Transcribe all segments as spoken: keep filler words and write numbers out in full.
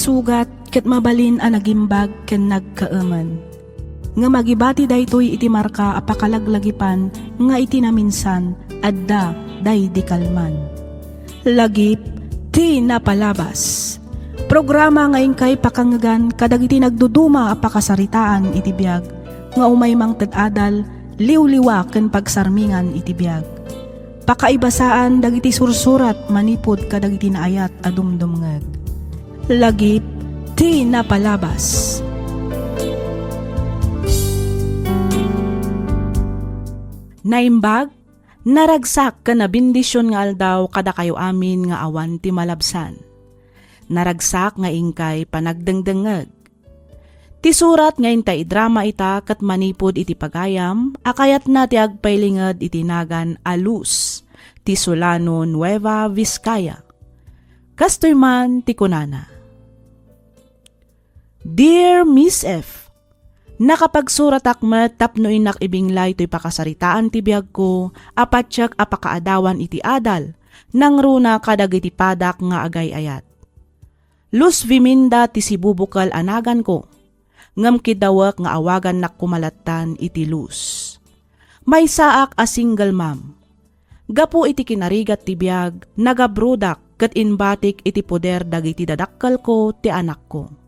Sugat ket mabalin a nagimbag ken nagkaemen. Ngem agibati daytoy iti marka a pakalaglagipan nga iti naminsan adda daydi kalman. Lagip ti napalabas. Programa nga inkay pakangegan kadagiti nagduduma a pakasaritaan iti biag nga umay mangted adal, liwliwa ken pagsarmingan iti biag. Pakaibasaan dagiti sursurat manipud kadagiti naayat a dumdumngeg. Lagip ti napalabas. Naimbag, naragsak ken nabendision nga aldaw kadakayo amin nga awan ti malabsan. Naragsak nga inkay panagdengdengngeg. Ti surat nga inta idrama ita ket manipud iti pagayam a kayatna ti agpailinged iti nagan a Luz ti Solano, Nueva Vizcaya. Kastoy man ti kunana, Dear Miss F, nakapagsuratak met tapno innak ibinglay toy pakasaritaan ti biagko a patiek a pakaadawan iti adal, nangruna kadagiti padak nga agay-ayat. Luz Viminda ti sibubukel a naganko, ngem kiddawek nga awagannak koma lattan iti Luz. Maysaak a single mom. Gapu iti kinarigat ti biag, nagabrodak ket imbatik iti poder dagiti dadakkelko ti anakko.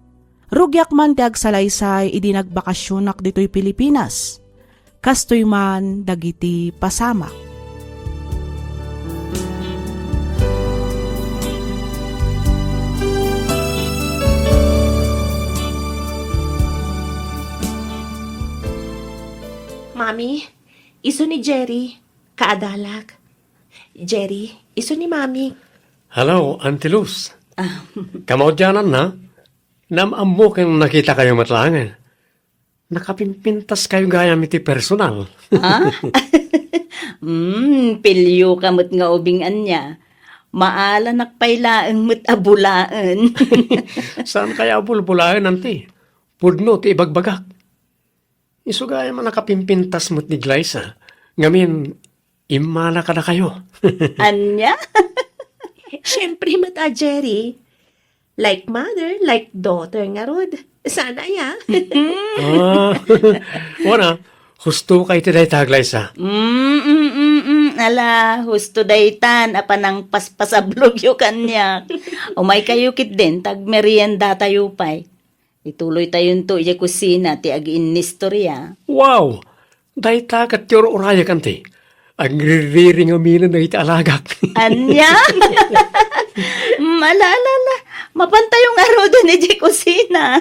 Rugiak man ti agsalaysay idi nagbakasionak ditoy Pilipinas. Kastoy man dagiti pasamak. Mami, isu ni Jerry, kaadalak. Jerry, isu ni Mami. Hello, Auntie Luz. Ah. Kamaudianan na? Nam-ammo ken nakitakayo met laeng. Nakapimpintas kayo gayam iti personal. Ha? Mm, pilio ka met nga ubing ania. Maalanak pay laeng met a bulaen. Saan kaya a bulbulaen, Auntie? Pudno ti ibagbagak. Isu gayam a nakapimpintas met ni Glyza. Ngamin, immala kadakayo. Ania? Siempre met a, Jerry. Like mother, like daughter ngarud. Sana ya. Ah, wana, husto kay ti dayta, Glyza. Mm, mm, mm, mm. Ala, husto daytan a panangpaspasablogyo kaniak. Umay kayo ketdin, tagmeriendatayo pay. Ituloytayonto idiay kusina ti agiinnistoria. Wow! Dayta ket ti ur-urayek, Auntie. Agriririringaminen dagiti alagak. Ania? Mm, ala, ala, ala. Mapantayo ngaruden idiay kusina.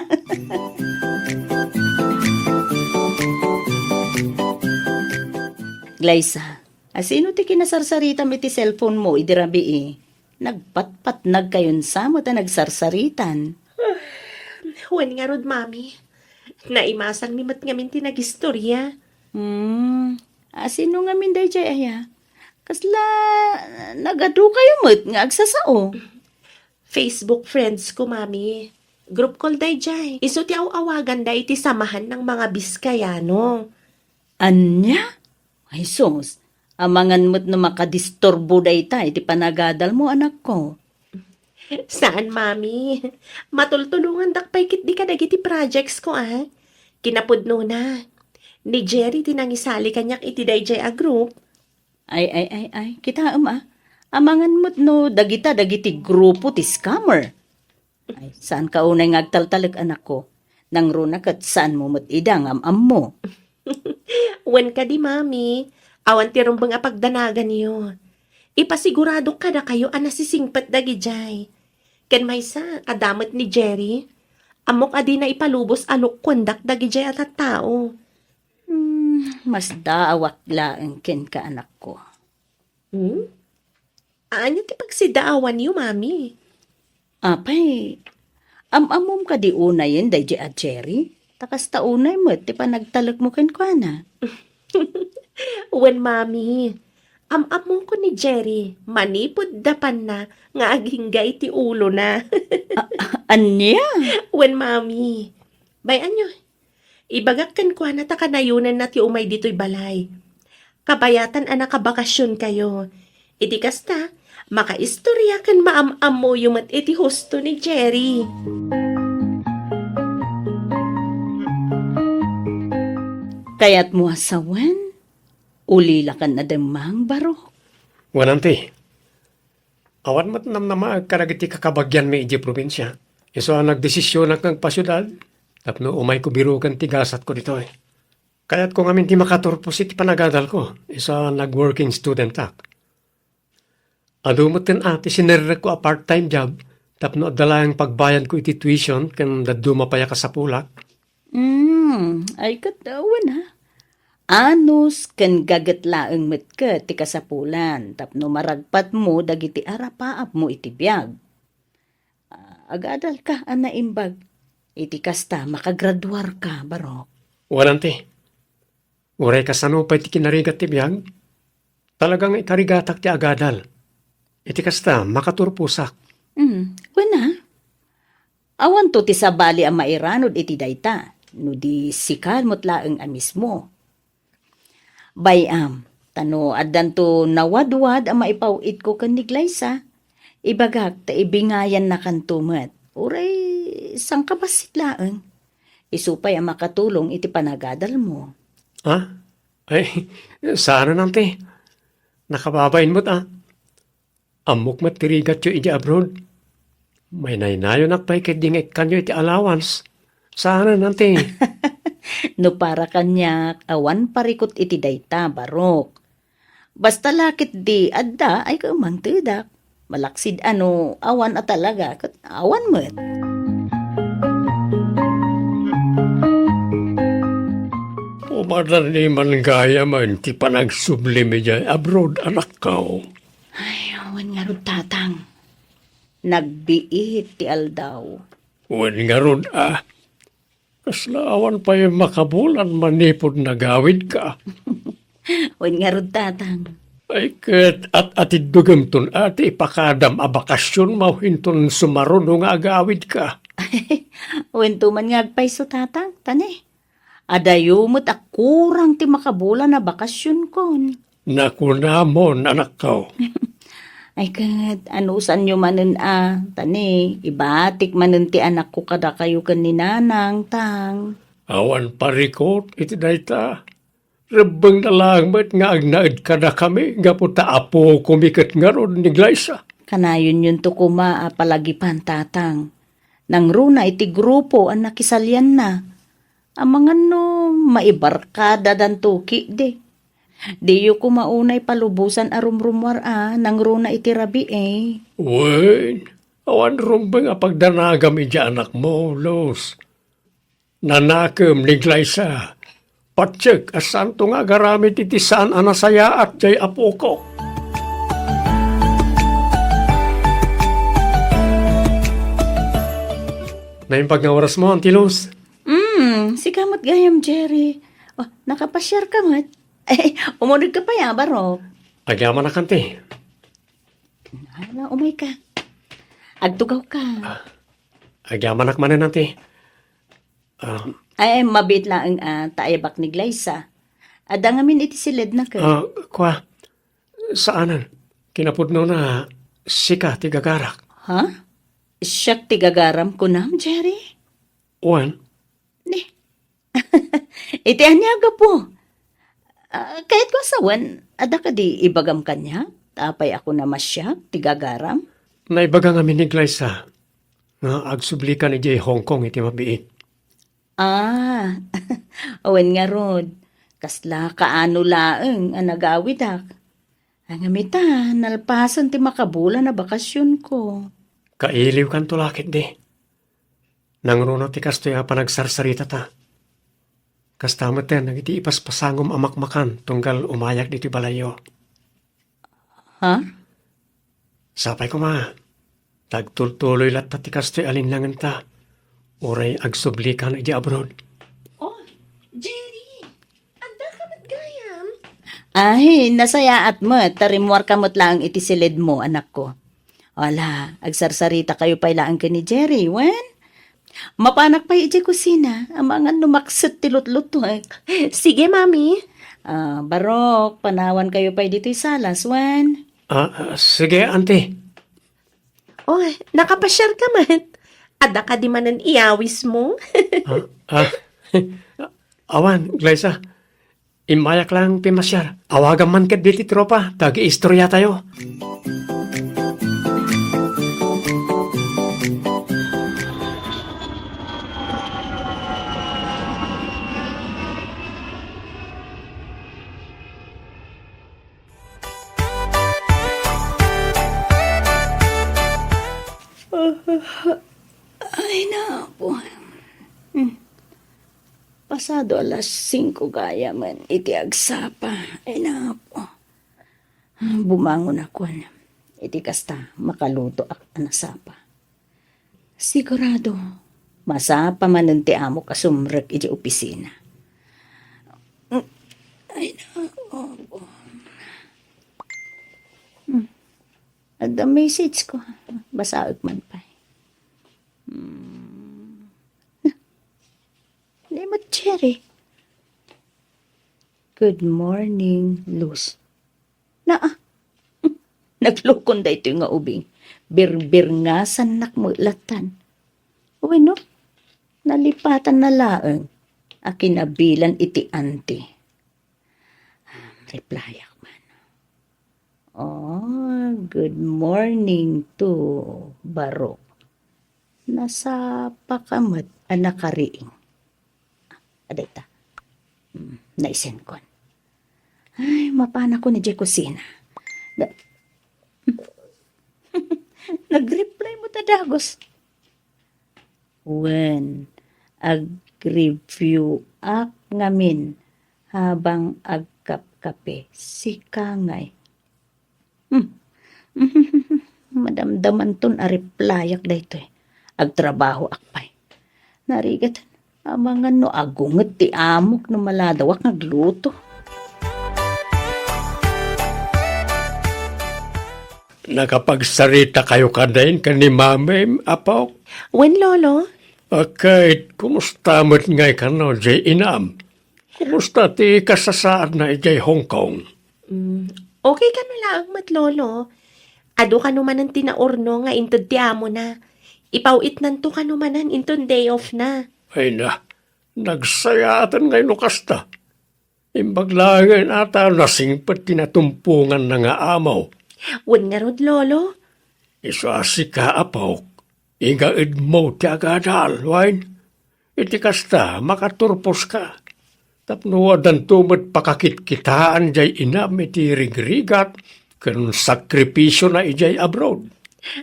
Glyza, asino ti kinasarsaritam iti cellphone mo idi rabii? Nagpatpatnag kayon sa met a nagsarsaritan. Wen ngarud, Mami. Naimasangmi met ngamin ti nagistorya. Hmm. Asino ngamin daydiay aya? Kasla nagadu kayo met nga agsasao? Facebook friends ko, Mami. Group call daydiay. Isu ti aw-awaganda iti Samahan ng mga Biskayano. Ania? Ay sus, amangan met no makadisturbo dayta iti panagadalmo, anakko. Saan, Mami. Matultulongandak pay ketdi kadagiti projects ko, a. Kinapudnona, ni Jerry ti nangisali kaniak iti daydiay a group. Ay, ay, ay, ay. Kitaem, a. Amangan met no dagita dagiti grupo ti scammer. Ay, saanka unay nga agtaltalek, anakko. Nangruna ket saanmo met ida nga am-ammo. Wen kadi, Mami, awan ti rumbeng a pagdanaganyo. Ipasiguradok kadakayo a nasisingpet dagidiay. Ken maysa, adda met ni Jerry. Ammok a dina ipalubos a look kuendak dagidiay a tattao. Hmm, masdaawak laeng kenka, anakko. Hmm? Ania ti pagsidaawanyo, Mami? Apay, am-ammom kadi unayen daydiay a Jerry? Ta kasta unay met ti panagtalekmo kenkuana. Wen, Mami, am-ammongko ni Jerry manipud dapanna nga agingga iti ulona. A-, a-, ania? Wen, Mami, bay-anyo, ibagak kenkuana ta kanayonenna ti umay ditoy balay. Kabayatan a nakabakasionkayo. Iti kasta, makaistorya ken maam-ammoyo met iti husto ni Jerry. Kayatmo a sawen, ulila kan a demmang, Barok? Wen, Auntie. Awan met namnamaek kadagiti kakabagianmi idiay probinsia. Isu a nagdesisionak nga agpasiudad tapno umayko biroken ti gasatko ditoy. Kayatko ngamin ti makaturpos iti panagadalko, isu a nag-working studentak. Adu metten a ti sinerrekko a part-time job tapno adda laeng pagbayadko iti tuition ken dadduma pay a kasapulak. Hmm, ay ket, uh, wen a. Anus ken gaget laeng met ket ti kasapulan tapno maragpatmo dagiti arapaapmo iti biag. Ah, agadalka a naimbag. Iti kasta, makagraduarka, Barok. Wen, Auntie. Uray kasano pay ti kinarigat ti biag, talaga nga ikarigatak ti agadal. Iti kasta, makaturposak. Hmm, wen a. Awanto ti sabali a mairanod iti dayta, no di sika met laeng a mismo. Bay-am, ta no addanto nawadwad a maipaw-itko ken ni Glyza, ibagak ta ibingayannakanto met. Uray sangkabassit laeng. Isu pay a makatulong iti panagadalmo. Ah? Ay, saanen, Auntie. Nakababain met a. Ammok met ti rigatyo idiay abroad. Mainaynayonak pay ketdi nga ikkanyo iti allowance. Saanen, Auntie. No para kaniak, awan parikut iti dayta, Barok. Basta la ketdi adda, ay kaamangtedak. Malaksid a no awan a talaga, ket awan met. Umadan ni man gayam ti panagsublim idiay abroad, anakko. Ay, wen ngarud, Tatang. Nagbiit ti aldaw. Wen ngarud, a. Kasla awan pay makabulan manipud nagawidka. Wen ngarud, Tatang. Ay, ket at-atiddugemton a ti ipakadam a bakasion mawhinton sumaruno nga agawidka. Wen to man nga agpayso, Tatang, ta ne. Adayo met a kurang ti makabulan a bakasionkon. Nakunamon, anakko. Ay ket, anusanyo manen a, ta ne, ibatik manen ti anakko kadakayo ken ni Nanang, Tang. Awan parikut iti dayta. Rebbengna laeng met nga agnaed kadakami gapu ta apokomi ket ngarud ni Glyza. Kanayonyonto koma a palagipan, Tatang. Nangruna iti grupo a nakisalianna. Amangan no maibarkadadanto ketdi. Diyo koma unay palubosan a rumrumuar a nangruna iti rabii. Wen, awan rumbeng a pagdanagam idiay anakmo, Luz. Nanakem ni Glyza. Patiek a saanto nga agaramid iti saan a nasayaat jay apoko. Naimbag nga orasmo, Auntie Luz. Mm, sika met gayam, Jerry. Oh, nakapasiarka met. Ay, umunegka pay a, Barok. Agyamanak, Auntie. Ala, umayka. Agtugawka. Ah, agyamanak manen, Auntie. Ah. Ay, mabiit laeng a, ta aybak ni Glyza. Adda ngamin iti siledna ket. Ah, kua, saanen. Kinapudnona, sika ti gagarak. Ha? Siak ti gagaram, kunam, Jerry? Wen. Ni, iti ania a gapu? Ah, kayatko a sawen, adda kadi ibagam kaniak? Apay a kunam a siak ti gagaram? Naibaga ngamin ni Glyza nga agsublikan idiay Hong Kong iti mabiit. Ah, awan ngarud. Kasla kaano laeng a nagawidak. Ngem ita, nalpasen ti makabulan a bakasionko. Kailiwkanto la ketdi. Nangruna ti kastoy a panagsarsaritata. Kasta metten dagiti ipaspasangom a makmakan tunggal umayak ditoy balayyo. Ha? Sapay koma, ta agtultuloy latta ti kastoy a linnangenta, uray agsublikan idiay abroad. Oh, Jerry! Addaka met gayam? Ay, nasayaat met, ta rimmuarka met laeng iti siledmo, anakko. Ala, agsarsarita kayo pay laeng ken ni Jerry, wen? Mapanak pay idiay kusina, amangan no makset ti lutlutuek. Sige, Mami. Ah, Barok, panawan kayo pay ditoy salas, wen? Ah, ah, sige, Auntie. Oh, nakapasiar ka met. Adda kadi manen iyawismo? Ah, ah. Awan, Glyza. Immayak lang pimasiar. Awagam man kaddi ti tropa, ta agiistoryatayo. Ay, napo. Hmm. Pasado alas singko gayam iti agsapa. Ay, napo. Bumangonakon. Iti kasta, makalutoak a nasapa. Sigurado, masapa manen ti amok a sumrek iti opisina. Ay, naku. Hmm. Adda message ko. Basaek man pay. Hmm. Ni met Jerry. "Good morning, Luz." Naa, naglukon daytoy nga ubing. Birbirngasannak met lattan. Wenno, nalipatanna laeng a kinabilan iti anti. Replyak man. "Oh, good morning to Barok. Nasapaka met a nakariing." Adda ita. Hmm, naisenkon. Ay, mapanakon idiay kusina. Na-, nag-reply met a dagus. Wen, ag-review-ak ngamin habang agkapkape. Sika ngay. Hmm. Madamdamanton a replyak daytoy. Agtrabahoak pay. Narigat, amangan no agunget ti amok no maladawak nga agluto. Nakapagsarita kayo kadin ken ni Mami, Apo? Wen, Lolo. Ket, kumusta met ngay kano, diay inam? Kumusta ti kasasaadna idiay Hong Kong? Mm, okay kano laeng met, Lolo. Adu kano manen ti naurno nga inted ti amona. Ipaw-itnanto kano manen inton day off na. Ay na, nagsayaaten ngay no kasta. Imbag laengen a ta nasingpet ti natumponganna nga amo. Wen ngarud, Lolo? Isu a sika, Apok, igaedmo ti agadal, wen? Iti kasta, makaturposka. Tapno addanto met pakakitkitaan diay inam iti rigrigat ken sakripisiona idiay abroad.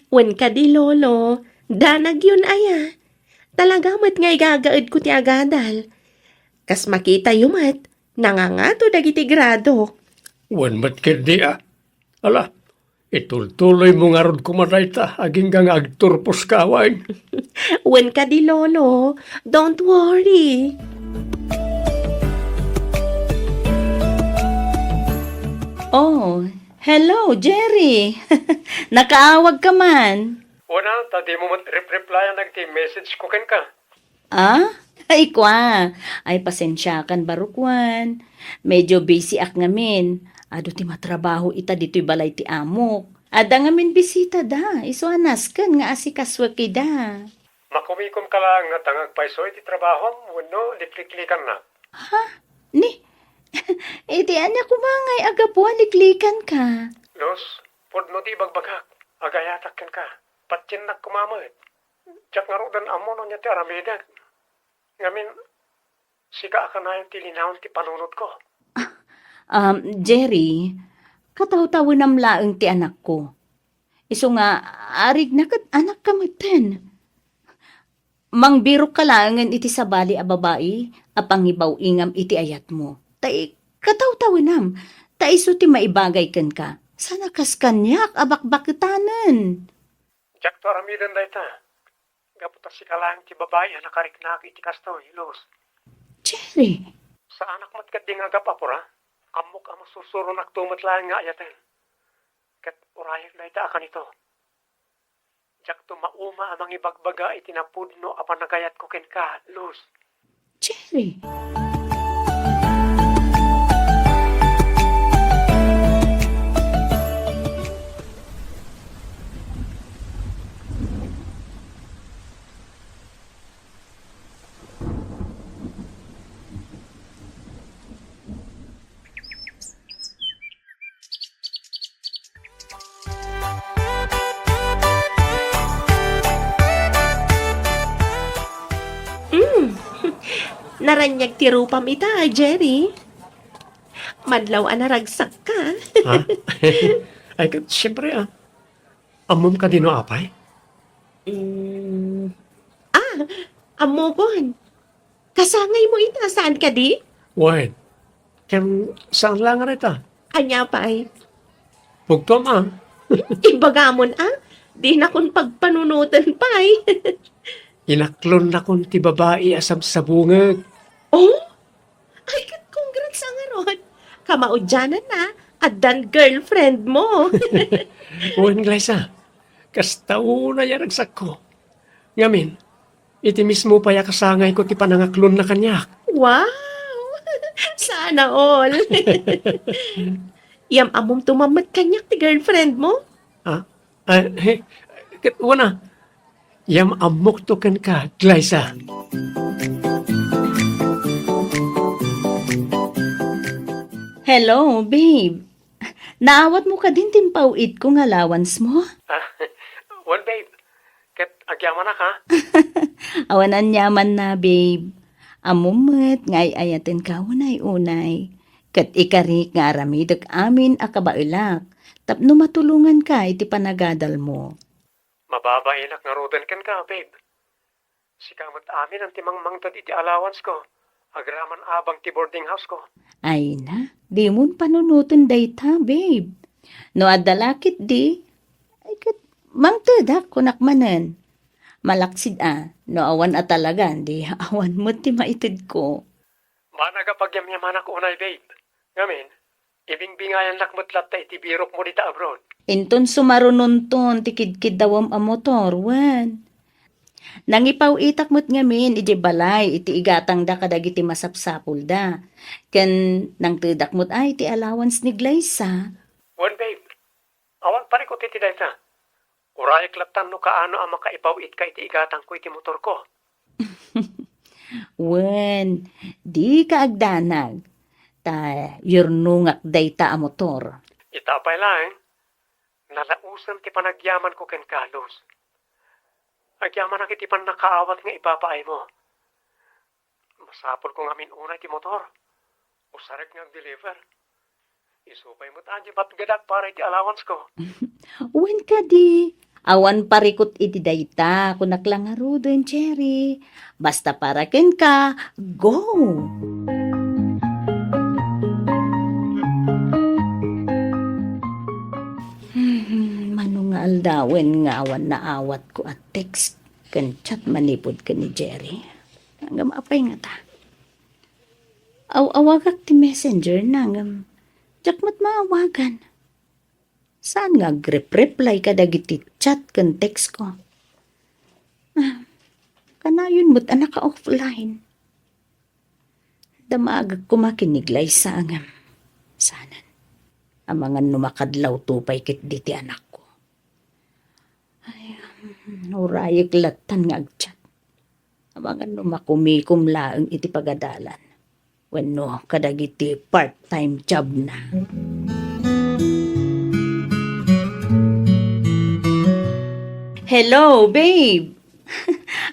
Wen kadi, Lolo, danagyon aya. Talaga met nga igagaedko ti agadal. Kas makitayo met, nangangato dagiti gradok. Wen met ketdi a. Ala, itultuloymo ngarud koma dayta, agingga nga agturposka, wen? Wen kadi, Lolo. Don't worry. Oh, hello, Jerry. Nakaawag ka man. Wen a, ta dimo met rep-replyan dagiti message ko kenka. Ah? Ay, kua. Ay, pasensiakan, Barok, wen. Medyo busy-ak ngamin. Adu ti matrabaho ita ditoy balay ti amok. Adda ngamin bisitada. Isu a nasken nga asikasuek ida. Makumikomka laeng ngata nga agpayso iti trabahom wenno likliklikannak? Ha? Ni? Iti ania koma ngay a gapu a liklikanka? Luz, pudno ti ibagbagak. Agayatak kenka. Patiennak koma met. Diak ngaruden ammo no ania ti aramidek. Ngamin, sika a kanayon ti linaon ti panunotko. Um, Jerry, katawtawenam laeng ti anakko. Isu nga, arigna ket anakka metten. Mangbirokka laengen iti sabali a babai a pangibaw-ingam iti ayatmo. Ta i-, katawtawenam, ta isu ti maibagay kenka. Saan a kas kaniak a bakbaketanen. Diakto aramiden dayta. Gapu ta sika laeng ti babai a nakariknak iti kastoy, Luz. Jerry! Saanak met ketdi nga agap-apura. Ammok a masursuronakto met laeng nga ayaten. Ket urayek dayta a kanito. Diakto mauma a mangibagbaga iti napudno a panagayatko kenka, Luz. Jerry! Araniag ti rupam ita, Jerry. Madlaw a naragsakka. Ha? Ay, ket, siyempre, ah. Ammom kadi no apay? Mm. Ah, ammokon. Kasangaymo ita, saan kadi? Wen, ken saan la nga reta? Ania pay? Pugtom, ah. Ibagamon, ah? Dinakon pagpanunoten pay. Inaklonnakon ti babai a sabsabungek. Oh? Ay, ket congrats a ngarud. Kamaudiananna, addan girlfriend mo. Wen, Glyza. Kasta unay a ragsakko. Ngamin, iti mismo pay a kasangayko ti panangaklonna kaniak. Wow! Sana all. Yam-ammom to met kaniak ti girlfriend mo? Ah, ah, he, ket wana, yam-ammokto kenka, Glyza. Hello, babe. Naawatmo kadin ti impaw-itko nga allowance mo? Ah, well, babe, ket agyamanak, ha? Awan aniamanna, babe. Ammom met nga ay-ayatenka unay-unay. Ket ikarik nga aramidek amin a kabaelak tapno matulonganka iti panagadalmo. Mababainak ngaruden kenka, babe. Sika met amin ti mangmangted iti allowance-ko, agraman abang ti boarding house-ko. Ay na, dimon panunoten dayta, babe. No adda la ketdi, ay ket mangtedak kunak manen. Malaksid a, no awan a talagan, di awan met ti maitedko. Banag a pagyamyamanak unay, babe. Ngamin, ibingbingayannak met latta iti birokmo dita abroad. Inton sumarunonton ti kidkiddawem a motor, wen. Nangipaw-itak met ngamin idiay balay iti igatangda kadagiti masapsapulda. Ken nangtedak met ay ti allowance ni Glyza. Wen, babe. Awan parikut iti dayta. Urayek lattan no kaano a makaipaw-itka iti igatangko iti motorko. Wen, dika agdanag, ta yurnongak dayta a motor. Ita pay laeng, nalaosen ti panagyamanko kenka, Luz. Agyamanak iti pannakaawat nga ipapaaymo. Masapulko ngamin unay ti motor. Usarek nga ag-deliver. Isu pay met a di patgedak para iti allowance-ko. Wen kadi, awan parikut iti dayta, kunak la ngaruden, Jerry. Basta para kenka, go! Hmm, mano nga aldawen nga awan naawatko a text ken chat manipud ken ni Jerry? Ngem apay ngata? Aw-awagak ti messenger na ngem diak met maawagan. Saan nga agrep-reply kadagiti chat ken text-ko? Ah, kanayon met a naka-offline. Damagek koma ken ni Glyza ngem saanen. Amangan no makadlawto pay ketdi ti anakko. Ay, urayek lattan nga agchat. Amangan no makumikom laeng iti pagadalan wenno kadagiti part-time job na. Hello, babe!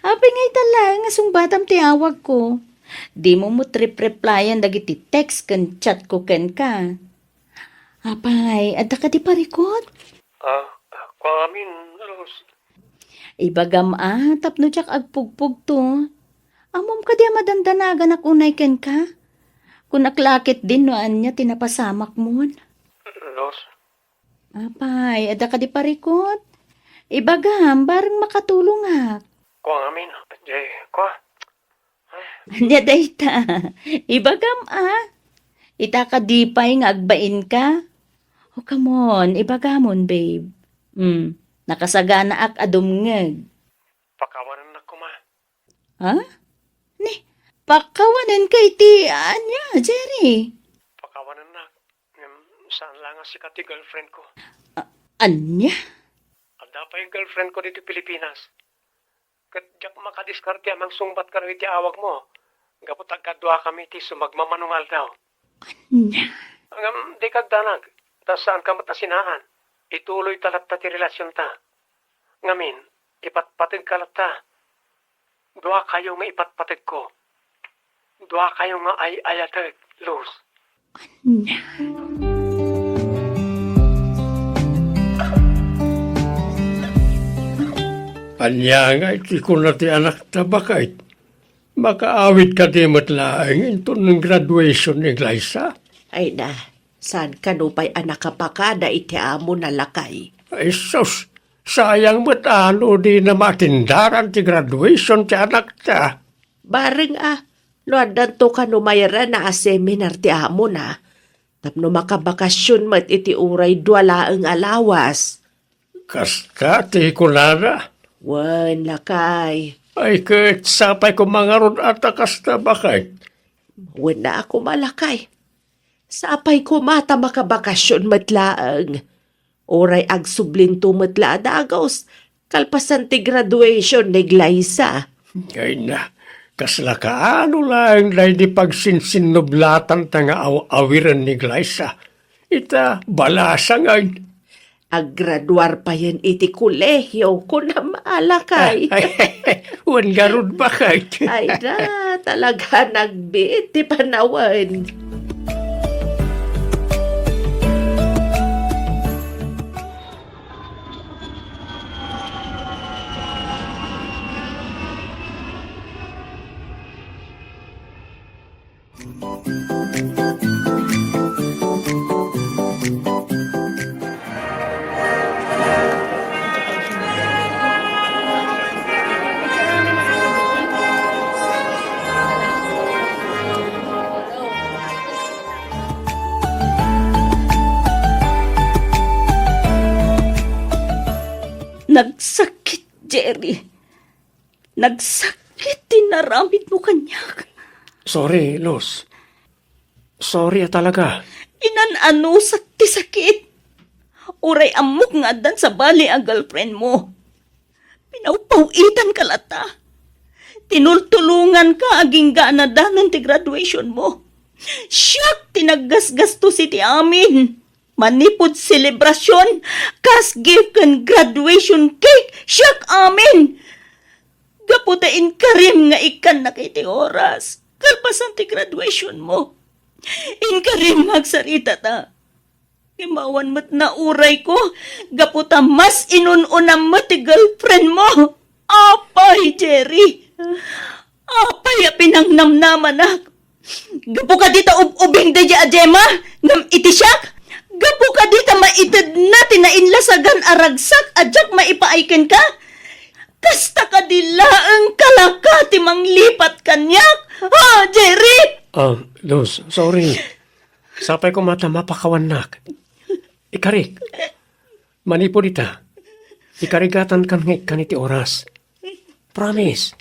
Apay nga ita laeng nga sungbatam ti awagko? Dimo met rep-replyan dagiti text ken chat ko kenka. Apay, adda kadi parikut? Ah, kuan ngamin, Luz. Ibagam a, tapno diak agpugpugto. Ammom kadi a madandanaganak unay kenka? Kunak la ketdin no ania ti napasamakmon. Luz. Apay, adda kadi parikut? Ibagam, bareng makatulongak. Kuan ngamin, di, kuan. Ania dayta? Ibagam a. Ita kadi pay nga agbainka? O, come on, ibagamon, babe. Hmm, nakasaganaak a dumngeg. Pakawanennak koma. Ha? Ni, pakawanenka iti ania, Jerry? Pakawanennak. Ngem saan la nga sika ti girlfriend ko. A-, ania? Adda pay girlfriend ko ditoy Pilipinas. Ket diak makadiskarte a mangsungbat kadagiti awagmo, gapu ta agkaduakami iti sumagmamano nga aldaw. Ania? Ngem dika agdanag, ta saanka met a sinaan. Ituloyta latta ti relasionta. Ngamin, ipatpategka latta. Duakayo nga ipatpategko. Duakayo nga ay-ayatek, Luz. Ania? Ania ngay ti kuna ti anakta, baket? Makaawid kadi met laeng inton graduation ni Glyza? Ay na, saan kano pay a nakapakada iti amona, lakay? Ay sus, sayang met a no dina maatindaran ti graduation ti anakta. Bareng a, no addanto kano mayaran a seminar ti amona, tapno makabakasyon met iti uray dua laeng a lawas. Kasta ti kunana? Wen, lakay. Ay, ket sapay koma ngarud a ta kasta, baket? Wen a koma, lakay. Sapay koma ta makabakasyon met laeng. Uray agsublinto met la a dagus, kalpasan ti graduation ni Glyza. Ay na, kasla kaano laeng daydi pagsinsinnublatan ta nga aw-awiren ni Glyza. Ita, balasang ay. Aggraduar payen iti kolehio, kunam a, lakay. Ay, wen ngarud, baket? Ay da, talaga nagbiit ti panawen. Nagsakit, Jerry. Nagsakit ti naramidmo kaniak. Sorry, Luz. Sorry a talaga. Inan-anusak ti sakit. Uray ammok nga addan sabali a girlfriend mo. Pinawpaw-itanka latta. Tinultulonganka agingga a nadanon ti graduation mo. Siak ti naggasgastos iti amin. Manipud selebrasyon, kas gift ken graduation cake, siak amin. Gapu ta inkarim nga ikkannaka iti oras, kalpasan ti graduation mo. Inkarim nga agsaritata. Ngem awan met naurayko, gapu ta mas inun-unam met ti girlfriend mo. Apay, Jerry! Apay a pinangnamnamanak! Gapu kadi ta ub-ubing daydiay a Gemma, ngem iti siak? Gapu kadi ta maitedna ti nainlasagan a ragsak a diak maipaay kenka? Kasta kadi laeng kalaka ti manglipat kaniak? Ha, Jerry? Ah, Luz, sorry. Sapay koma ta mapakawannak. Ikarik. Manipud ita, ikarigatankan nga ikkan iti oras. Promise.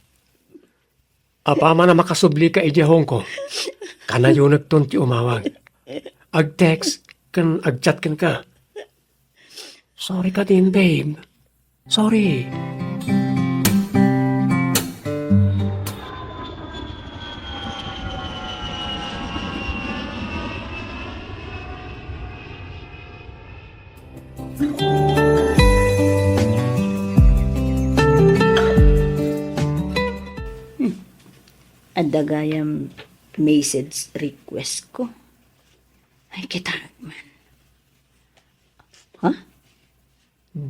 Apaman a makasublika idiay Hong Kong, kanayonekton ti umawag. Ag-text ken ag-chat kenka. Sorry kadin, babe. Sorry. Adda gayam message request ko. Ay, kita man. Ha?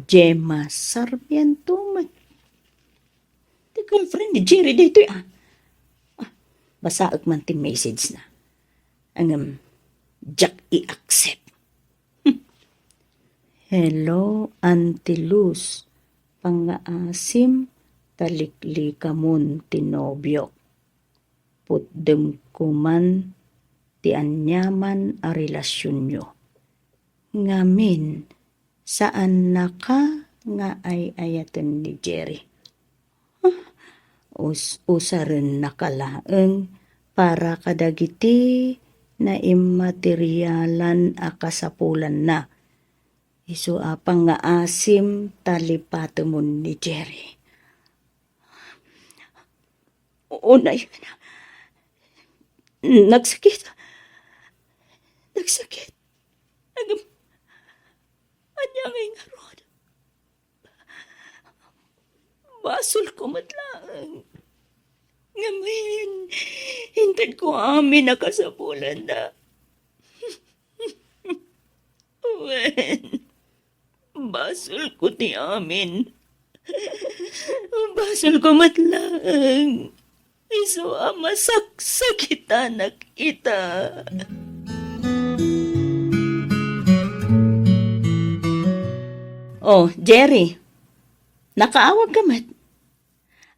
Gemma Sarmiento met. Ti girlfriend ni Jerry daytoy, ah. Ah, basaek man ti message na. Ngem, diak i-accept. Hello, Auntie Luz. Pangngaasim ta liklikamon ti nobiok. Putdemko man ti aniaman a relasionyo. Ngamin, saannaka nga ay-ayaten ni Jerry. Ah, us-, usarennaka laeng para kadagiti naimmaterialan a kasapulanna. Isu a pangngaasim ta lipatemon ni Jerry. Unay, nagsakit. Nagsakit. Nagam-, ania ngay ngarud? Basolko met laeng. Ngamin, Intedko amin a kasapulanna. Wen, basolko ti amin. Basolko met laeng. Isu a masaksakitanak ita. Oh, Jerry, nakaawag ka met?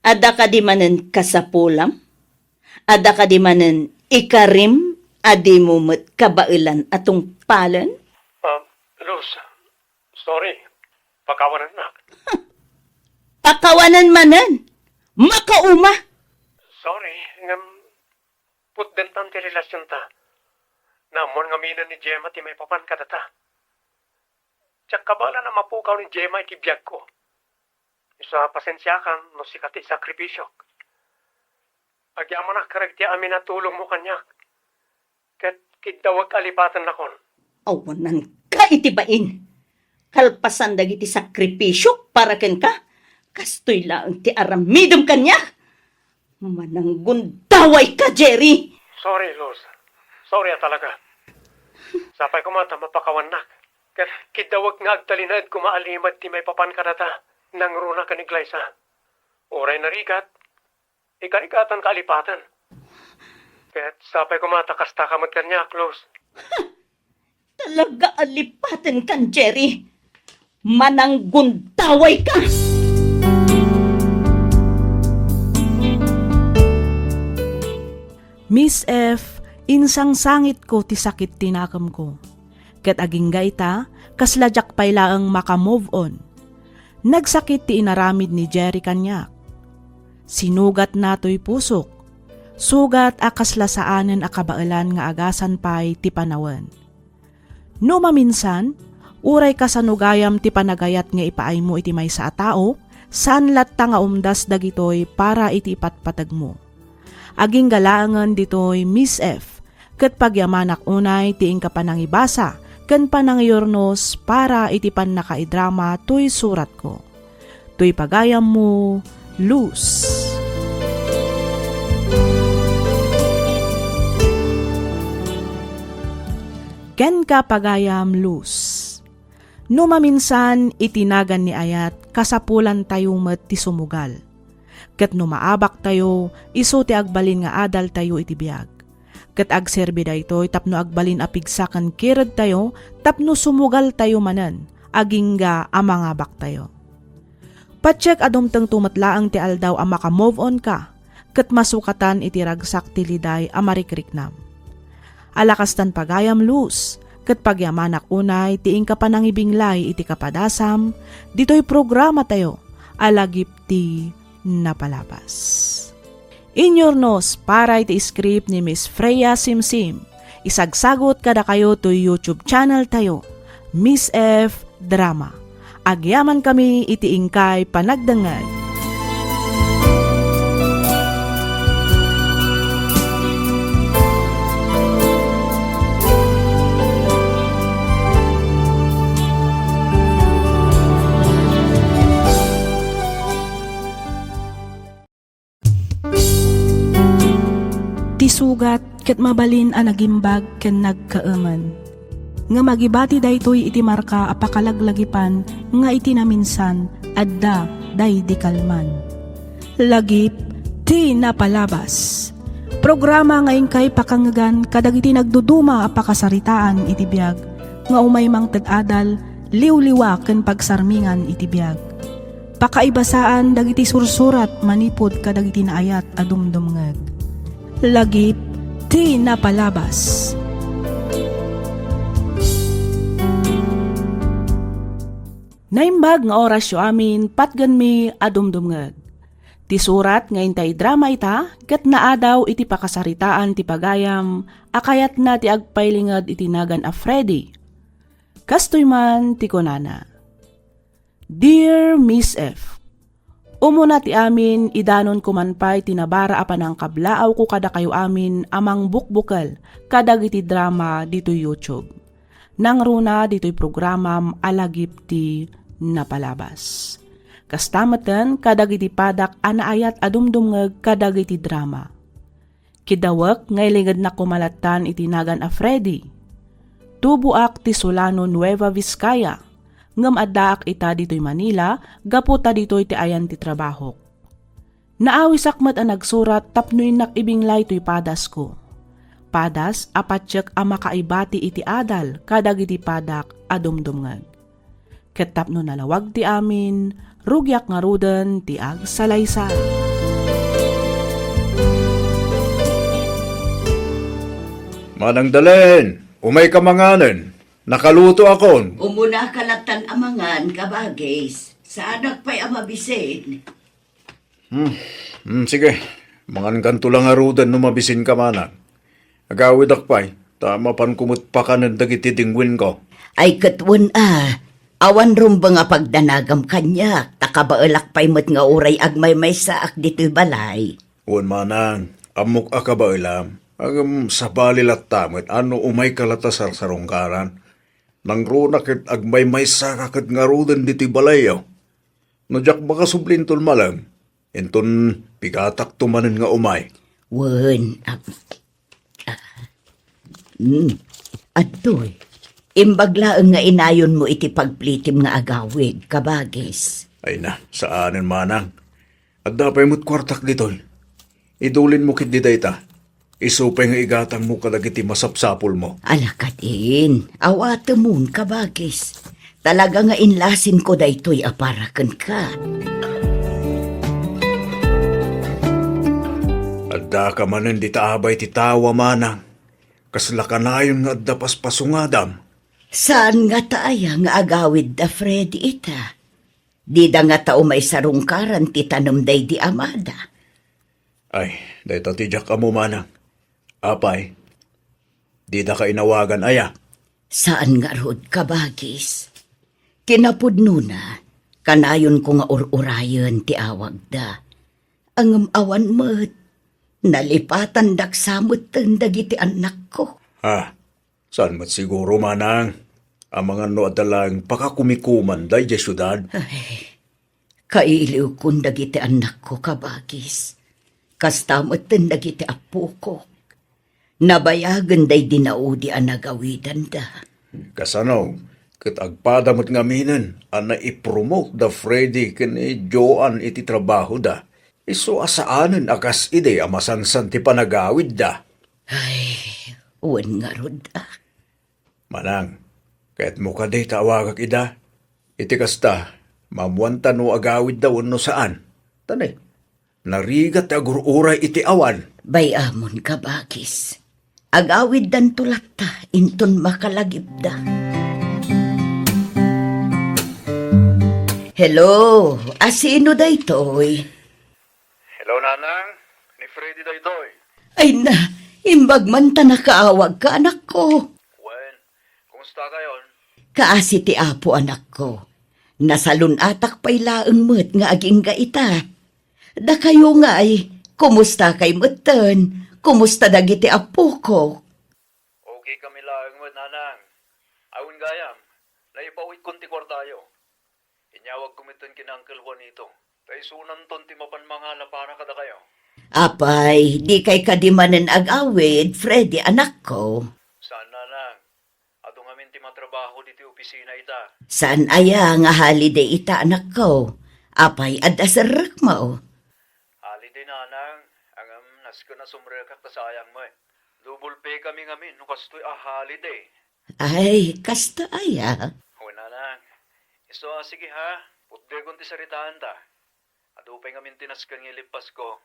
Adda kadi manen kasapulam? Adda kadi manen ikarim a dimo met kabaelan a tungpalen? Ah, Luz, sorry. Pakawanennak. Pakawanen manen? Makauma! Sorry, ngem putdentan ti relasionta. Naammoan ngaminen ni Gemma ti maipapan kadata. Diak kabaelan a mapukaw ni Gemma iti biagko. Isu a pasensiakan no sika ti isakripisiok. Agyamanak kadagiti amin a tulongmo kaniak, ket kiddawek a lipatennakon. Awananka iti bain. Kalpasan dagiti sakripisiok para kenka, kastoy laeng ti aramidem kaniak. Mananggundawayka, Jerry! Sorry, Luz. Sorry a talaga. Sapay koma ta mapakawannak. Ket kiddawek nga agtalinaed koma a limed ti maipapan kadata nangruna ken ni Glyza. Uray narigat, ikarigatan ka a lipaten. Ket sapay koma ta kasta ka met kaniak, Luz. Talaga a lipatenkan, Jerry. Mananggundawayka! Miss F, insangsangitko ti sakit ti nakemko. Ket agingga ita, kasla diak pay laeng maka-move on. Nagsakit ti inaramid ni Jerry kaniak. Sinugatna toy pusok, sugat a kasla saanen a kabaelan nga agasan pay ti panawen. No maminsan, uray kasano gayam ti panagayat nga ipaaymo iti maysa a tao, saan latta nga umdas dagitoy para iti ipatpategmo. Agingga laengen ditoy, Miss F, ket pagyamanak unay ti inka panangibasa ken panangiyurnos para iti pannakaidrama toy suratko. Toy pagayammo, Luz. Kenka, pagayam, Luz. No maminsan, iti nagan ni ayat, kasapulantayo met ti sumugal. Ket no maabaktayo, isu ti agbalin nga adaltayo iti biag. Ket agserbi daytoy tapno agbalin a pigsa ken kiredtayo tapno sumugaltayo manen, agingga a mangabaktayo. Patiek a dumtengto met laeng ti aldaw a maka-move on ka, ket masukatan iti ragsak ti liday a marikriknam. Ala kastan, pagayam, Luz, ket pagyamanak unay ti inka panangibinglay iti kapadasam ditoy programatayo a Lagip ti Napalabas. Inyurnos para iti script ni Miss Freya Simsim. Isagsagut kadakayo toy YouTube channel tayo, Miss F Drama. Agyamankami iti inkay panagdengngeg. Ti sugat ket mabalin a nagimbag ken nagkaemen. Ngem agibati daytoy iti marka a pakalaglagipan nga iti naminsan, adda daydi kalman. Lagip ti Napalabas. Programa nga inkay pakangngegan kadagiti nagduduma a pakasaritaan iti biag nga umay mangted adal, liwliwa ken pagsarmingan iti biag. Pakaibasaan dagiti sursurat manipud kadagiti naayat a dumdumngeg. Lagip ti Napalabas. Naimbag nga orasyo amin, patgenmi a dumdumngeg. Ti surat nga intay drama ita ket naadaw iti pakasaritaan ti pagayam a kayatna ti agpailinged iti nagan a Freddy. Kastoy man ti kunana, Dear Miss F, umuna ti amin, idanonko man pay ti nabara a panangkablaawko kadakayo amin a mangbukbukel kadagiti drama ditoy YouTube. Nangruna ditoy programam a Lagip ti Napalabas. Kasta metten kadagiti padak a naayat a dumdumngeg kadagiti drama. Kidawek nga ilingednak koma lattan iti nagan a Freddy. Tuboak ti Solano, Nueva Vizcaya, ngem addaak ita ditoy Manila gapu ta ditoy ti ayan ti trabahok. Naawisak met a nagsurat tapno innak ibinglay toy padasko. Padas a patiek a makaibati iti adal kadagiti padak a dumdumngeg. Ket tapno nalawag ti amin, rugiak ngaruden ti agsalaysay. Manang Dalen, umayka manganen. Nakalutoakon. Umunaka lattan a mangan, kabagis. Saanak pay a mabisin. Hmm, hmm, sige. Mangankanto la ngaruden no mabisinka, manang. Agawidak pay, ta mapanko met pakanen dagiti dingwinko. Ay, ket wen a, awan rumbeng a pagdanagam kaniak, ta kabaelak pay met nga uray agmaymaysaak ditoy balay. Wen, manang, ammok a kabaelam, ngem sabali latta met a no umayka latta sarsarungkaran. Nangruna ket agmaymaysaka ket ngaruden ditoy balayyo. No diak makasubli inton malem, inton pigatakto manen nga umay. Wen, ag-, ah, mm, adtoy. Imbag laeng nga inayonmo iti pagplitim nga agawid, kabagis. Ay na, saanen, manang. Adda pay met kuartak ditoy. Idulinmo ketdi dayta. Isu pay nga igatangmo kadagiti masapsapulmo. Ala kadin, awatemon, kabagis. Talaga nga inlasinko daytoy a para kenka. Addaka manen dita abay ti tawa, manang. Kasla kanayon nga adda paspasungadam. Saan ngata aya nga agawid da Freddy ita? Dida ngata umay sarungkaran ti tanem daydi amada. Ay, dayta ti diak ammo, manang. Apay, didaka inawagan aya? Saan ngarud, kabagis. Kinapudnona, kanayonko nga ur-urayen ti awagda. Ngem awan met, nalipatandak sa metten dagiti annakko. Ha? Saan met siguro, manang? Amangan no adda laeng pakakumikuman daydiay siudad? Ay, kailiwkon dagiti annakko, kabagis. Kasta metten dagiti appokok. Nabayagen daydi naudi a nagawidanda. Kasano ket agpada met ngaminen a naipromote da Freddy ken ni Joan iti trabahoda? Isu a saanen a kas idi a masansan ti panagawidda. Ay, wen ngarud a. Manang, kayatmo kadi ta awagak ida? Iti kasta, maammoanta no agawidda wenno saan. Tani, narigat ti agur-uray iti awan. Bay-amon, kabagis. Agawiddanto latta inton makalagipda. Hello, asino daytoy? Hello, Nanang. Ni Freddy daytoy. Ay na, imbag man ta nakaawagka, anakko. Wen, kumusta kayon? Kaasi ti Apo, anakko. Nasalun-atak pay laeng met nga agingga ita. Dakayo ngay, kumusta kay metten? Kumusta dagiti appoko? Okay kami laeng met, Nanang. Awan gayam, naipawitkon ti kuartayo. Inyawagko metten ken Uncle Juanito. Ta isunanton ti mapan mangala para kadakayo. Apay, di kay kadi manen agawid, Freddy, anakko? Saan, Nanang. Adu ngamin ti matrabaho ditoy opisina ita. Saan aya nga holiday ita, anakko? Apay, adda serrekmo? Holiday, Nanang. Ngem nasken a sumrekak ta sayang met. Double pay kami ngamin no kastoy a holiday. Ay, kasta aya? Wen, Nanang. Isu a, sige ha. Putdekon ti saritaanta. Adu pay ngamin ti nasken nga ilippasko.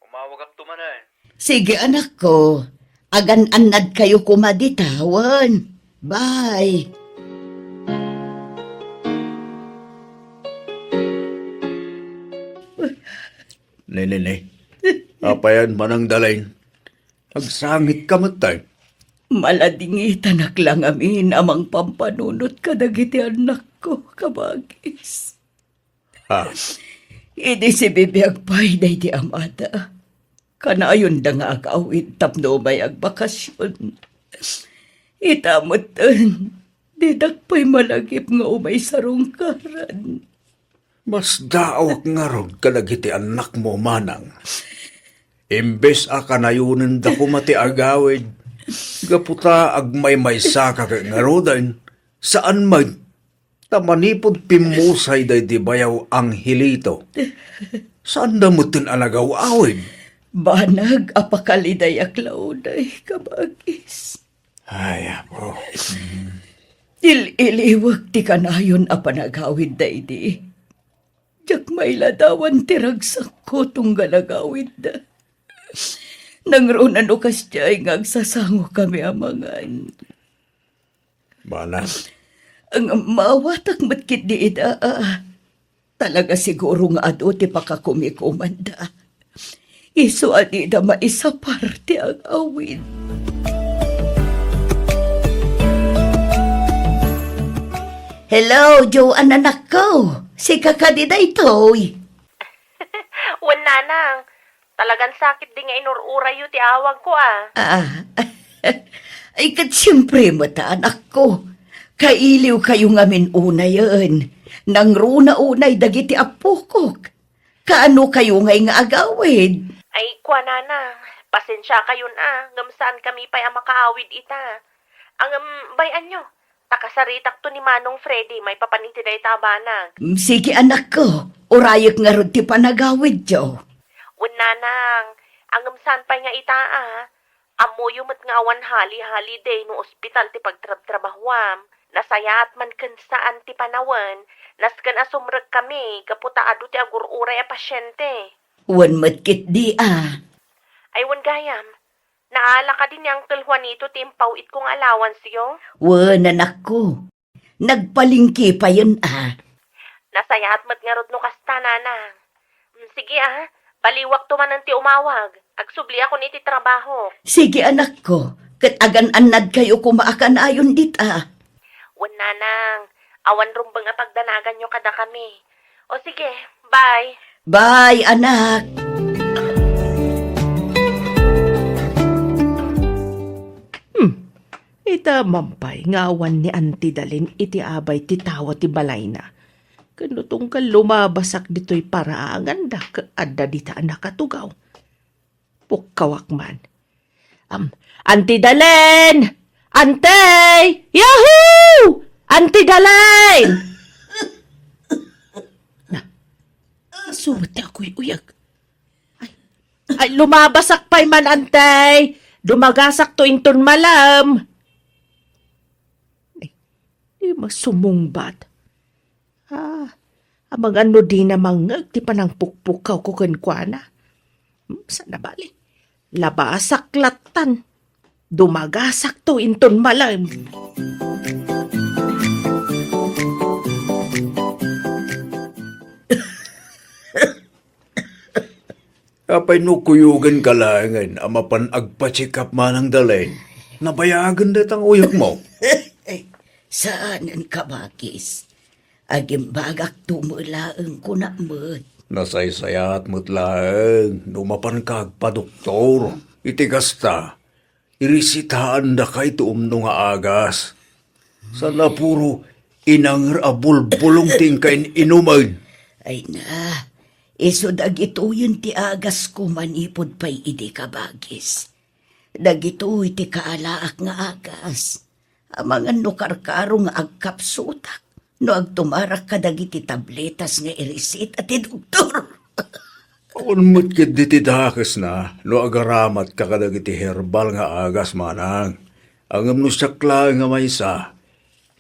Umawagakto manen. Sige, anakko. Agan-annadkayo koma dita, wen. Bye. Ne, ne, ne. Apayan, Manang Dalain. Agsangitka met, tay. Maladingitanak la ngamin a mangpampanunot kadagiti annakko, kabagis. Ha? Idi sibibiag pay daydi amada, kanayonda nga agawid tapno umay agbakasyon. Ita metten, didak pay malagip nga umay sarungkaran. Masdaawak ngarud kadagiti annakmo, manang. Imbes a kanayonenda koma ti agawid, gapu ta agmaymaysaka ket ngaruden, saan met, ta manipud pimmusay daydi bayaw Angelito, saanda metten a nagaw-awid. Banag a pakalidayak la unay, kabagis. Ay, apo. Il-iliwek ti kanayon a panagawid daydi. Diak mailadawan ti ragsakko tunggal agawidda. Nangruna no kasdiay nga agsasangokami a mangan. Bana. Ang maawatak met ketdi ida, a. Talaga siguro nga adu ti pakakumikumanda. Isu a dida maisapar ti agawid. Hello, Joan anakko. Sika kadi daytoy? Wen, nanang. Talagan sakit di nga inur-urayyo ti awagko, a. Ah, ay, ket siempre met, anakko. Kailiwkayo ngamin unayen. Nangruna unay dagiti appokok. Kaano kayo ngay nga agawid? Ay, kuanana, pasensiakayon a, ngem saan kami pay a makaawid ita. Angem, bay-anyo, ta kasaritakto ni Manong Freddy maipapan iti dayta a banag. Mm, sige, anakko, urayek ngarud ti panagawidyo. Wen, nanang, angem saan pay nga ita a, Ammoyo met nga awan hali-holiday no ospital ti pagtrabtrabahuam. Nasayaat man ken saan ti panawen, nasken a sumrek kami gapu ta adu ti agur-uray a pasiente. Wen met ketdi a. Ay, wen gayam, naala kadi ni Uncle Juanito ti impaw-itko nga allowance-yo? Wen, anakko. Nagpalengke payen a. Nasayaat met ngarud no kasta, nanang. Mm, sige a, baliwakto manen ti umawag. Agsubliakon iti trabaho. Sige, anakko, ket agan-annadkayo koma a kanayon dita. Wen, nanang, awan rumbeng a pagdanaganyo kadakami. O sige, bye. Bye, anak. Hmm. Ita man pay nga awan ni Auntie Dalen iti abay ti tawa ti balayna. Ken no tunggal lumabasak ditoy paraangan, dak adda dita a nakatugaw. Pukkawak man. Am, Auntie Dalen! Auntie! Yahoo! Auntie Dalen! Na, isu met ti aguyuyag. Ay, ay, lumabasak pay man, Auntie! Dumagasakto inton malem! Ay, di masumungbat. Ah, amangan no dina mangngeg ti panangpukpukawko kenkuana. Hmm, saan a bali. Labasak lattan. Dumagasakto inton malem. Apay no kuyogenka laengen a mapan agpa-check-up, Manang Dalen? Nabayagen dayta nga uyekmo? Saanen, kabagis. Agimbagakto met laeng, kunak met. Nasaysayaat met laeng no mapanka agpadoktor. Iti kasta, irisitaandaka iti umno nga agas. Saan a puro inanger a bulbulong ti inka in-inumen. Ay na, isu dagitoyen ti agasko manipud pay idi, kabagis. Dagitoy ti kaalaak nga agas. Amangan no karkaro nga agkapsutak no agtumarak kadagiti tabletas nga irisita ti doktor. Awan met ketdi ti dakesna no agaramat ka kadagiti herbal nga agas, manang. Ngem no siak laeng a maysa,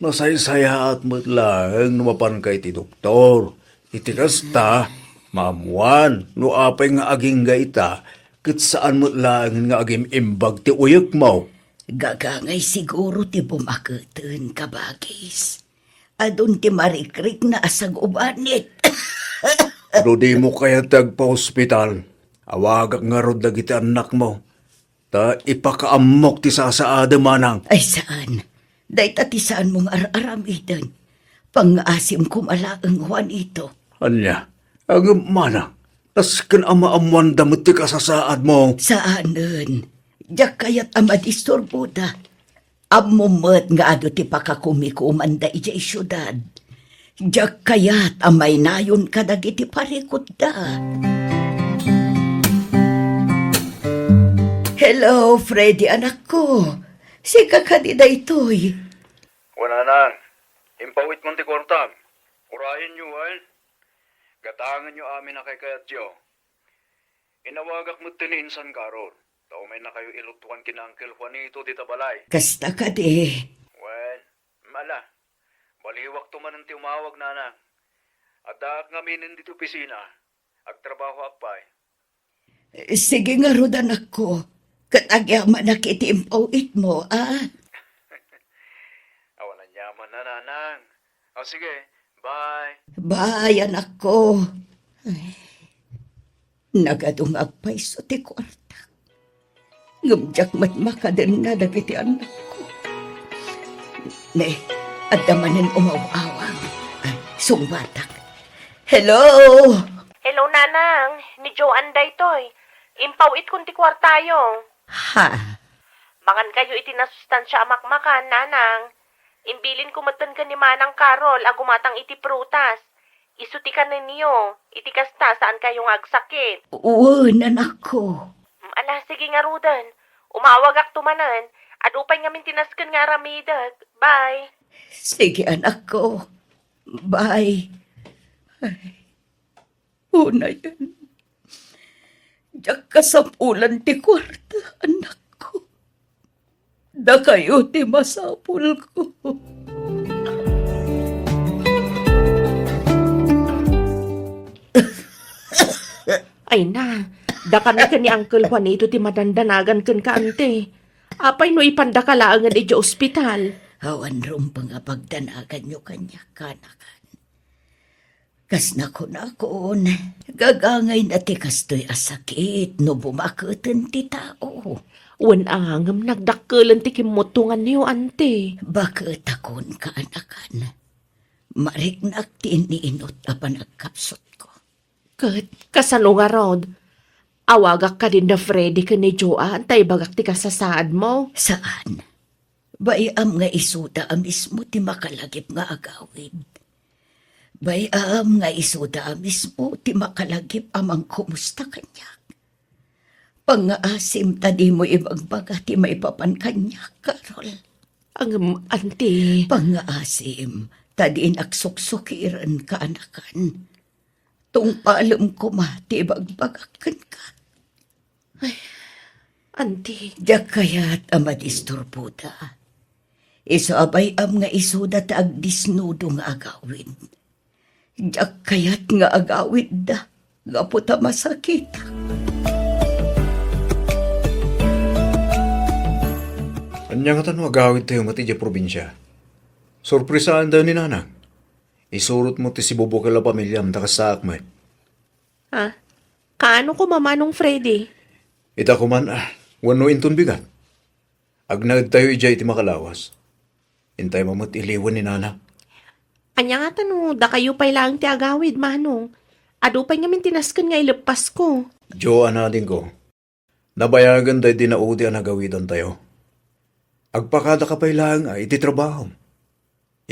nasaysayaat met laeng no mapanka iti doktor. Iti kasta, maammuan no apay nga agingga ita, ket saan met laengen nga agim-imbag ti uyekmo. Gagangay siguro ti bumaketen, kabagis. Adun ti marikrikna a sagubanit. No dimo kayat ti agpa-ospital, awagak ngarud dagiti annakmo, ta ipakaammok ti sasaadem, manang. Ay, saan. Dayta ti saanmo nga ar-aramiden. Pangngaasim koma laeng, Juanito. Ania? Ngem, manang, nasken a maammoanda met ti kasasaadmo. Saanen. Diak kayat a madisturboda. Ammom met nga adu ti pakakumikumanda idiay siudad. Diak kayat a maynayon kadagiti parikutda. Hello, Freddy, anakko. Sika kadi daytoy? Wen, nanang, impawitko ti kuartam. Urayenyo, wen. Gatangenyo amin a kaykayatyo. Inawagak met ni Insan Carol. Ta umaynakayo ilutuan ken Uncle Juanito dita balay. Kasta kadi. Wen, ala. Baliwakto manen ti umawag, nanang. Addaak ngamin ditoy opisina. Agtrabahoak pay. Sige ngarud, anakko. Ket agyamanak iti impaw-itmo, a? Awan aniaman, nanang. O, sige. Bye. Bye, anakko. Ay, nagadu nga agpayso ti kuarta. Ngem diak met makadenna dagiti annakko. Ne, adda manen umaw-awang. Ay, sungbatak. Hello? Hello, nanang. Ni Joan daytoy. Impaw-itkon ti kuartayo. Ha? Mangankayo iti nasustansia a makmakan, nanang. Imbilinko metten ken ni Manang Carol a gumatang iti prutas. Isu ti kanenyo. Iti kasta, saankayo nga agsakit. Wen, anakko. Mm, ala, sige ngaruden. Umawagakto manen. Adu pay ngamin ti nasken nga aramidek. Bye. Sige, anakko. Bye. Ay, unayen. Diak kasapulan ti kuarta, anakko. Dakayo ti masapulko. Ay na, dakami ken ni Uncle Juanito ti madandanagan kenka, ante. Apay no ipandaka laengen idiay ospital? Awan rumbeng a pagdanaganyo kaniak, kanakan. Kas nakunakon, gagangayna ti kastoy a sakit no bumaketen ti tao. Wen a, ngem nagdakkelen ti kimmuttonganyo, ante. Baketakon, kaanakan. Mariknak ti iniinut a panagkapsutko. Ket kasano ngarud? Awagak kadin da Freddy ken ni Joan ta ibagak ti kasasaadmo? Saan. Bay-am nga isuda a mismo ti makalagip nga agawid. Bay-am nga isuda a mismo ti makalagip a mangkumusta kaniak. Pangngaasim ta dimo ibagbaga ti maipapan kaniak, Carol. Ngem, ante. Pangngaasim ta dinak suksukiren, kaanakan. Tungpalem koma ti ibagbagak kenka. Ay, ante. Diak kayat a madisturboda. Isu a bay-am nga isuda ti agdisnudo nga agawid. Diak kayat nga agawidda gapu ta masakitak. Ania ngata no agawidtayo met idiay probinsia? Sorpresaantayo ni Nanang. Isurotmo ti sibubukel a pamiliam ta kastaak met. Ah, kaano koma, Manong Freddy? Ita koman, ah, wenno inton bigat. Agnaedtayo idiay iti makalawas. Intaymo met iliwen ni Nana. Ania ngata no dakayo pay laeng ti agawid, Manong? Adu pay ngamin ti nasken nga ileppasko. Joan, adingko. Nabayagen daydi naudi a nagawidantayo. Agpakadaka pay laeng a iti trabahom.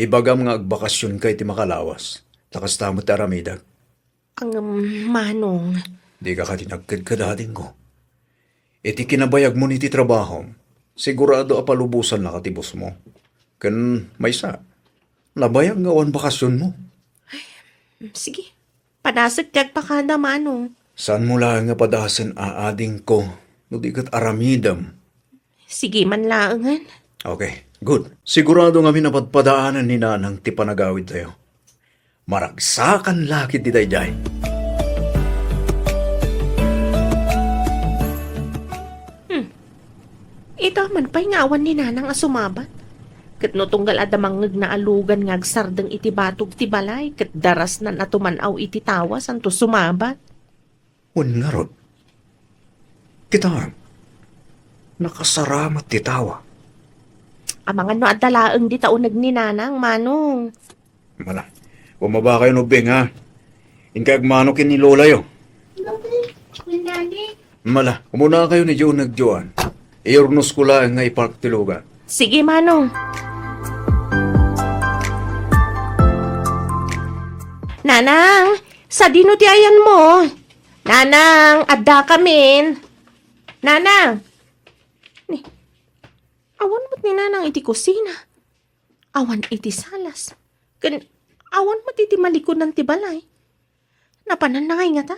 Ibagam nga agbakasionka iti makalawas, ta kasta met ti aramidek. Ngem, Manong. Dika kadi nagkedked, adingko. Iti kinabayagmon iti trabahom, sigurado a palubosannaka ti busmo. Ken maysa, nabayag nga awan bakasionmo. Ay, sige. Padasek ti agpakada, Manong. Saanmo laeng nga padasen, adingko, no di ket aramidem. Sige man laengen. Okay, good. Sigurado ngamin a padpadaanen ni Nanang ti panagawidtayo. Maragsakan la ketdi daydiay. Hmm. Ita man pay nga awan ni Nanang a sumabat. Ket no tunggal adda mangngegna a lugan nga agsardeng iti batog ti balay, ket darasnan a tuman-aw iti tawa santo sumabat. Wen ngarud, kitaem, nakasaramat ti tawa. Amangan no adda laeng dita uneg ni Nanang, Manong. Mala, umabakayo no, Beng, ha? Inka agmano ken ni lolayo. Mala, umunakayo ni Joan, nagjoan. Iurnosko laeng nga ipark ti lugar. Sige, Manong. Nanang, sadino ti ayanmo? Nanang, addakamin. Nanang, Ni, awan met ni Nanang iti kusina. Awan iti salas. Ken awan met iti malikudan ti balay. Napananna ngay ngata?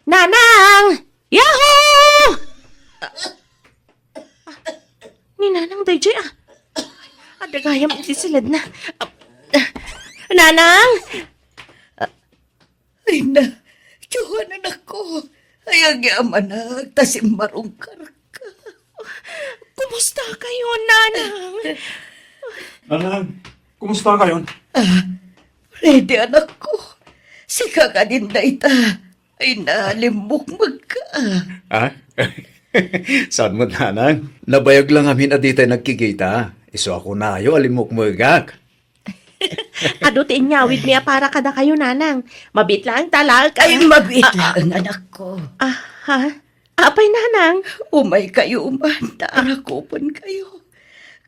Nanang! Yahoo! Ah, ni Nanang daydiay, ah. Adda gayam iti siledna. Ah, ah, Nanang! Ay na, Johan, anakko. Ay, agyamanak, ta simmarungkarka. Kumusta kayo, Nanang? Nanang, kumusta kayo? Ah, ready, anakko. Sika kadin dayta. Ay, nalimmukmegka. Ah? Saan mo, Nanang? Nabayag lang amin a ditay nagkikita. Isu a kunayo a limmukmegak. Adu ti inyawidmi a para kadakayo, Nanang. Mabiit laeng ta alaek. Ay, mabiit Ah, ah. laeng, anakko. Ah, ha? Apay, Nanang? Umay kayo man, ta arakupen kayo.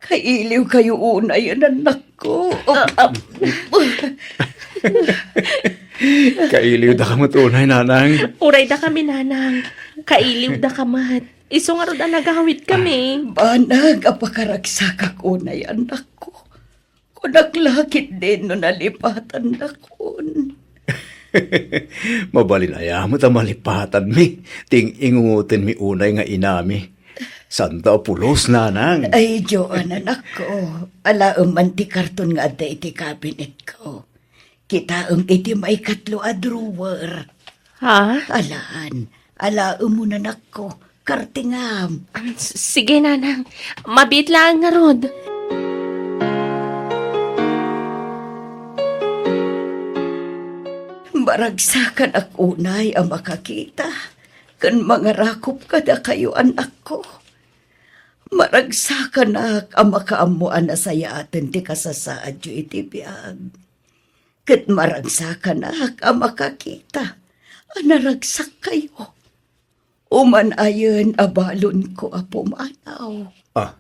Kailiw kayo unay, anakko. Ah, ah. Kailiw da ka met unay, Nanang. Uray da kami, Nanang. Kailiw da ka met. Isu ngarud a nagawid kami. Banag a pakaragsakak unay, anakko. Kunak la ketdin no nalipatannakon. Mabalin aya met a malipatanmi ti ing-ingungotenmi unay nga inami. Santa a pulos, Nanang. Ay, Joan, anakko. Alaem man ti karton nga adda iti kabinetko. Kitaem iti maikatlo a drawer. Ha? Alaan, alaem mo, anakko. Kartingam. Am, s-, sige, Nanang. Mabiit laeng ngarud. Maragsakanak unay a makakita ken mangarakop kadakayo, anakko. Maragsakanak a makaammo a nasayaaten ti kasasaadyo iti biag. Ket maragsakanak a makakita a naragsakkayo. Uman-ayen a balonko a pumanaw. Ah,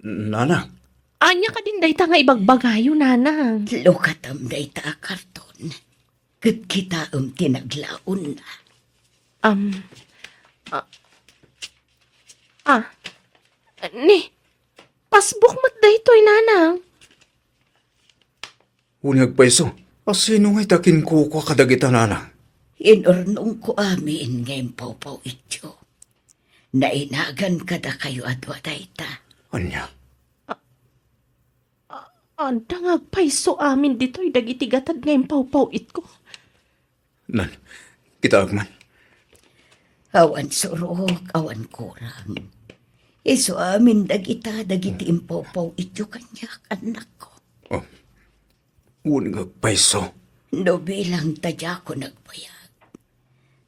Nanang. Ania kadin dayta nga ibagbagayo, Nanang? Lukatem dayta a karton. Ket kitaem ti naglaonna. Am, ah, ah, ni, pasbuk met daytoy, Nanang. Wen nga agpayso, a sino ngay ti akinkukua kadagita, Nanang? Inurnongko amin nga impawpaw-ityo. Nainagan kadakayo a dua dayta. Ania? A-, adda nga agpayso amin ditoy dagiti gatad nga impawpaw-itko. Nan, kitaek man. Awan surok, awan kurang. Isu amin dagita dagiti impawpaw-ityo kaniak, annakko. Oh, wen nga agpayso. No bilang ta diakon agbayag,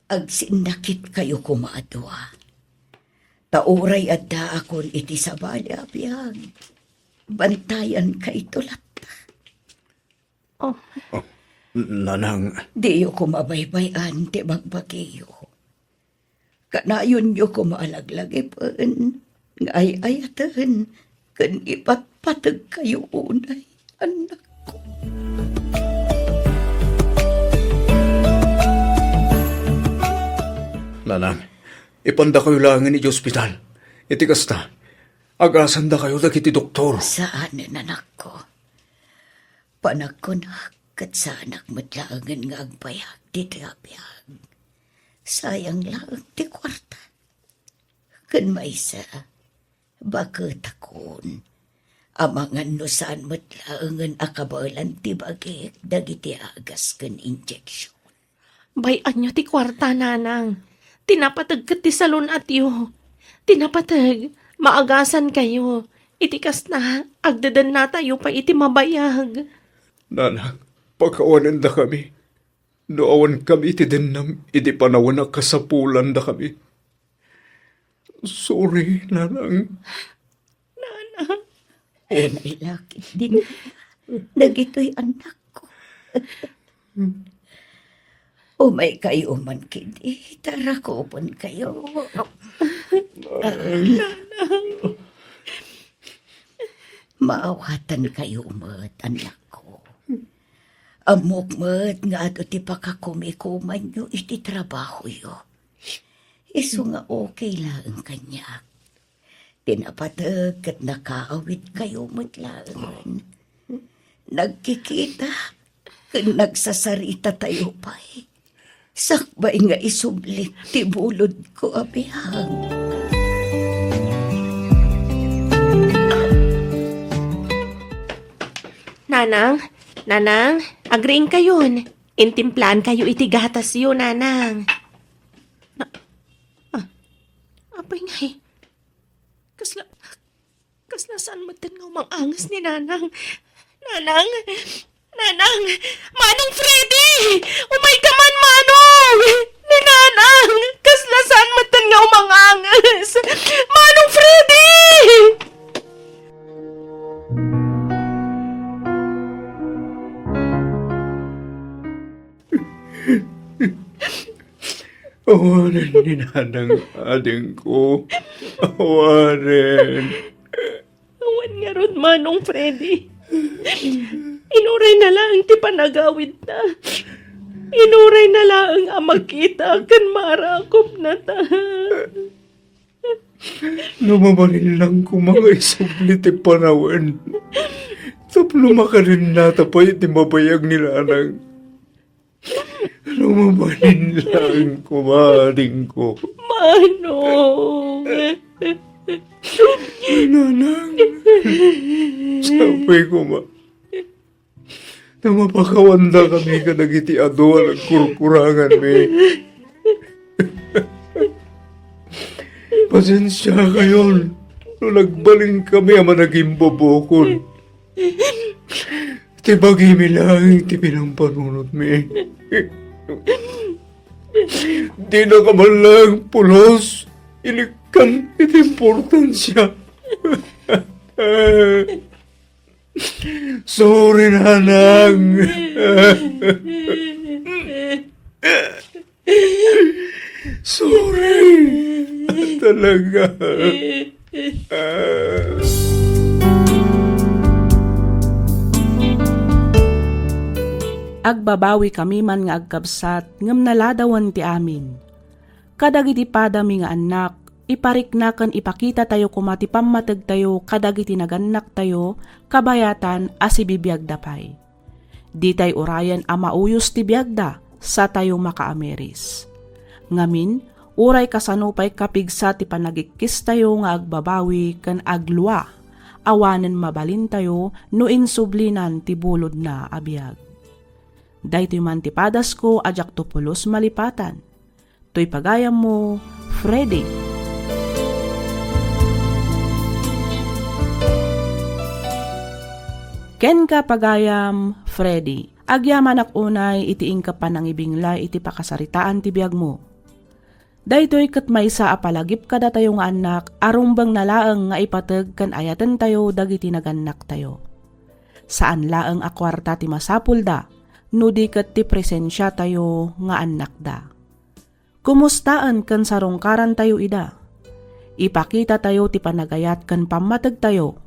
agsinnakitkayo koma a dua. Ta uray addaakon iti sabali a biag, bantayankayto latta. Oh. Oh, Nanang. Diyo koma baybay-an ti bagbagiyo. Kanayonyo koma a laglagipen nga ay-ayaten ken ipatpategkayo unay, annakko. Nanang, ipandakayo laengen iti ospital. Iti kasta, agasandakayo dagiti doktor. Saanen, anakko. Panagkunak ket saanak met laengen nga agbayag ditoy a biag. Sayang laeng ti kuarta. Ken maysa, baketakon, amangan no saan met laengen a kabaelan ti bagik dagiti agas ken injeksion. Bay-anyo ti kuarta, Nanang. Ti napateg ket ti salun-atyo. Ti napateg, maagasankayo. Iti kasta, agdedennatayo pay iti mabayag. Nanang, pakawanendakami. No awankami iti dennem iti panawen a kasapulandakami. Sorry, Nanang. Nanang. Unay la ketdin dagitoy, annakko. Umaykayo man ketdi, ta rakupenkayo. Nanang. Maawatankayo met, annakko. Ammok met nga adu ti pakakumikumanyo iti trabahoyo. Isu nga okay laeng kaniak. Ti napateg ket nakaawidkayo met laengen. Nagkikita ken nagsasarita tayo pay. Sakbay nga isublit ti bulodko a biag. Nanang, Nanang, agriingkayon. Intimplaankayo iti gatasyo, Nanang. Na, ah, apay ngay? Kasla, kasla saan metten nga umang-anges ni Nanang? Nanang! Nanang! Manong Freddy! Umayka man, Manong! Ni Nanang! Kasla saan metten nga umang-anges! Manong Freddy! Awanen ni Nanang, adingko. Awanen. Awan ngarud, Manong Freddy. Inuray na laeng ti panagawidna. Inuray na laeng a makita ken maarakupnata. No mabalin lang koma nga isubli ti panawen tapno makadennata pay iti mabayag ni Nanang. No mabalin lang koma, adingko. Manong! Nanang, sapay koma. Ta mapakawandakami kadagiti adu a nagkurkuranganmi. Pasensiakayon no nagbalinkami a managimbubokon. Ti bagimi laeng ti pinampanunotmi. Dinaka man laeng pulos inikkan iti importansia. Sorry, Nanang. Sorry. Talaga. Agbabawikami man nga agkabsat, ngem naladawen ti amin. Kadagiti padami nga annak, iparikna ken ipakitatayo koma ti pammategtayo kadagiti nagannaktayo, kabayatan a sibibiagda pay. Ditay urayen a mauyos ti biagda, satayo makaamiris. Ngamin, uray kasano pay kapigsa ti panagikkistayo nga agbabawi ken aglua, awanen mabalintayo no insublinan ti bulodna a biag. Daytoy man ti padasko a diakto pulos malipatan. Toy pagayammo, Freddy. Kenka, pagayam, Freddy, agyamanak unay iti inka panangibinglay iti pakasaritaan ti biagmo. Daytoy ket maysa a palagip kadatayo nga annak a rumbeng na laeng nga ipateg ken ayatentayo dagiti nagannaktayo. Saan laeng a kuarta ti masapulda, no di ket ti presensiatayo nga annakda. Kumustaen ken sarungkarantayo ida. Ipakitatayo ti panagayat ken pammategtayo.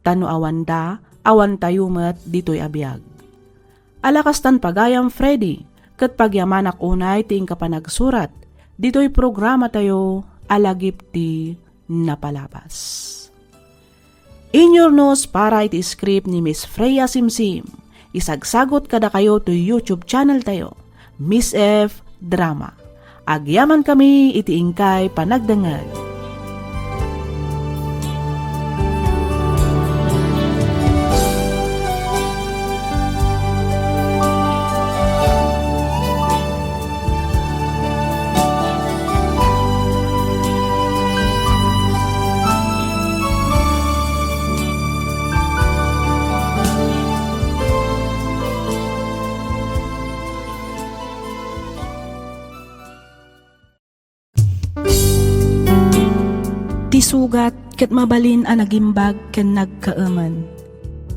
Ta no awanda, awantayo met ditoy a biag. Ala kastan pagayam, Freddy, ket pagyamanak unay ti inka panagsurat ditoy programatayo a Lagip ti Napalabas. Inyurnos para iti script ni Miss Freya Simsim. Isagsagot kadakayo toy YouTube channel tayo, Miss F Drama. Agyamankami iti inkay panagdengngeg. Ti sugat ket mabalin a nagimbag ken nagkaemen.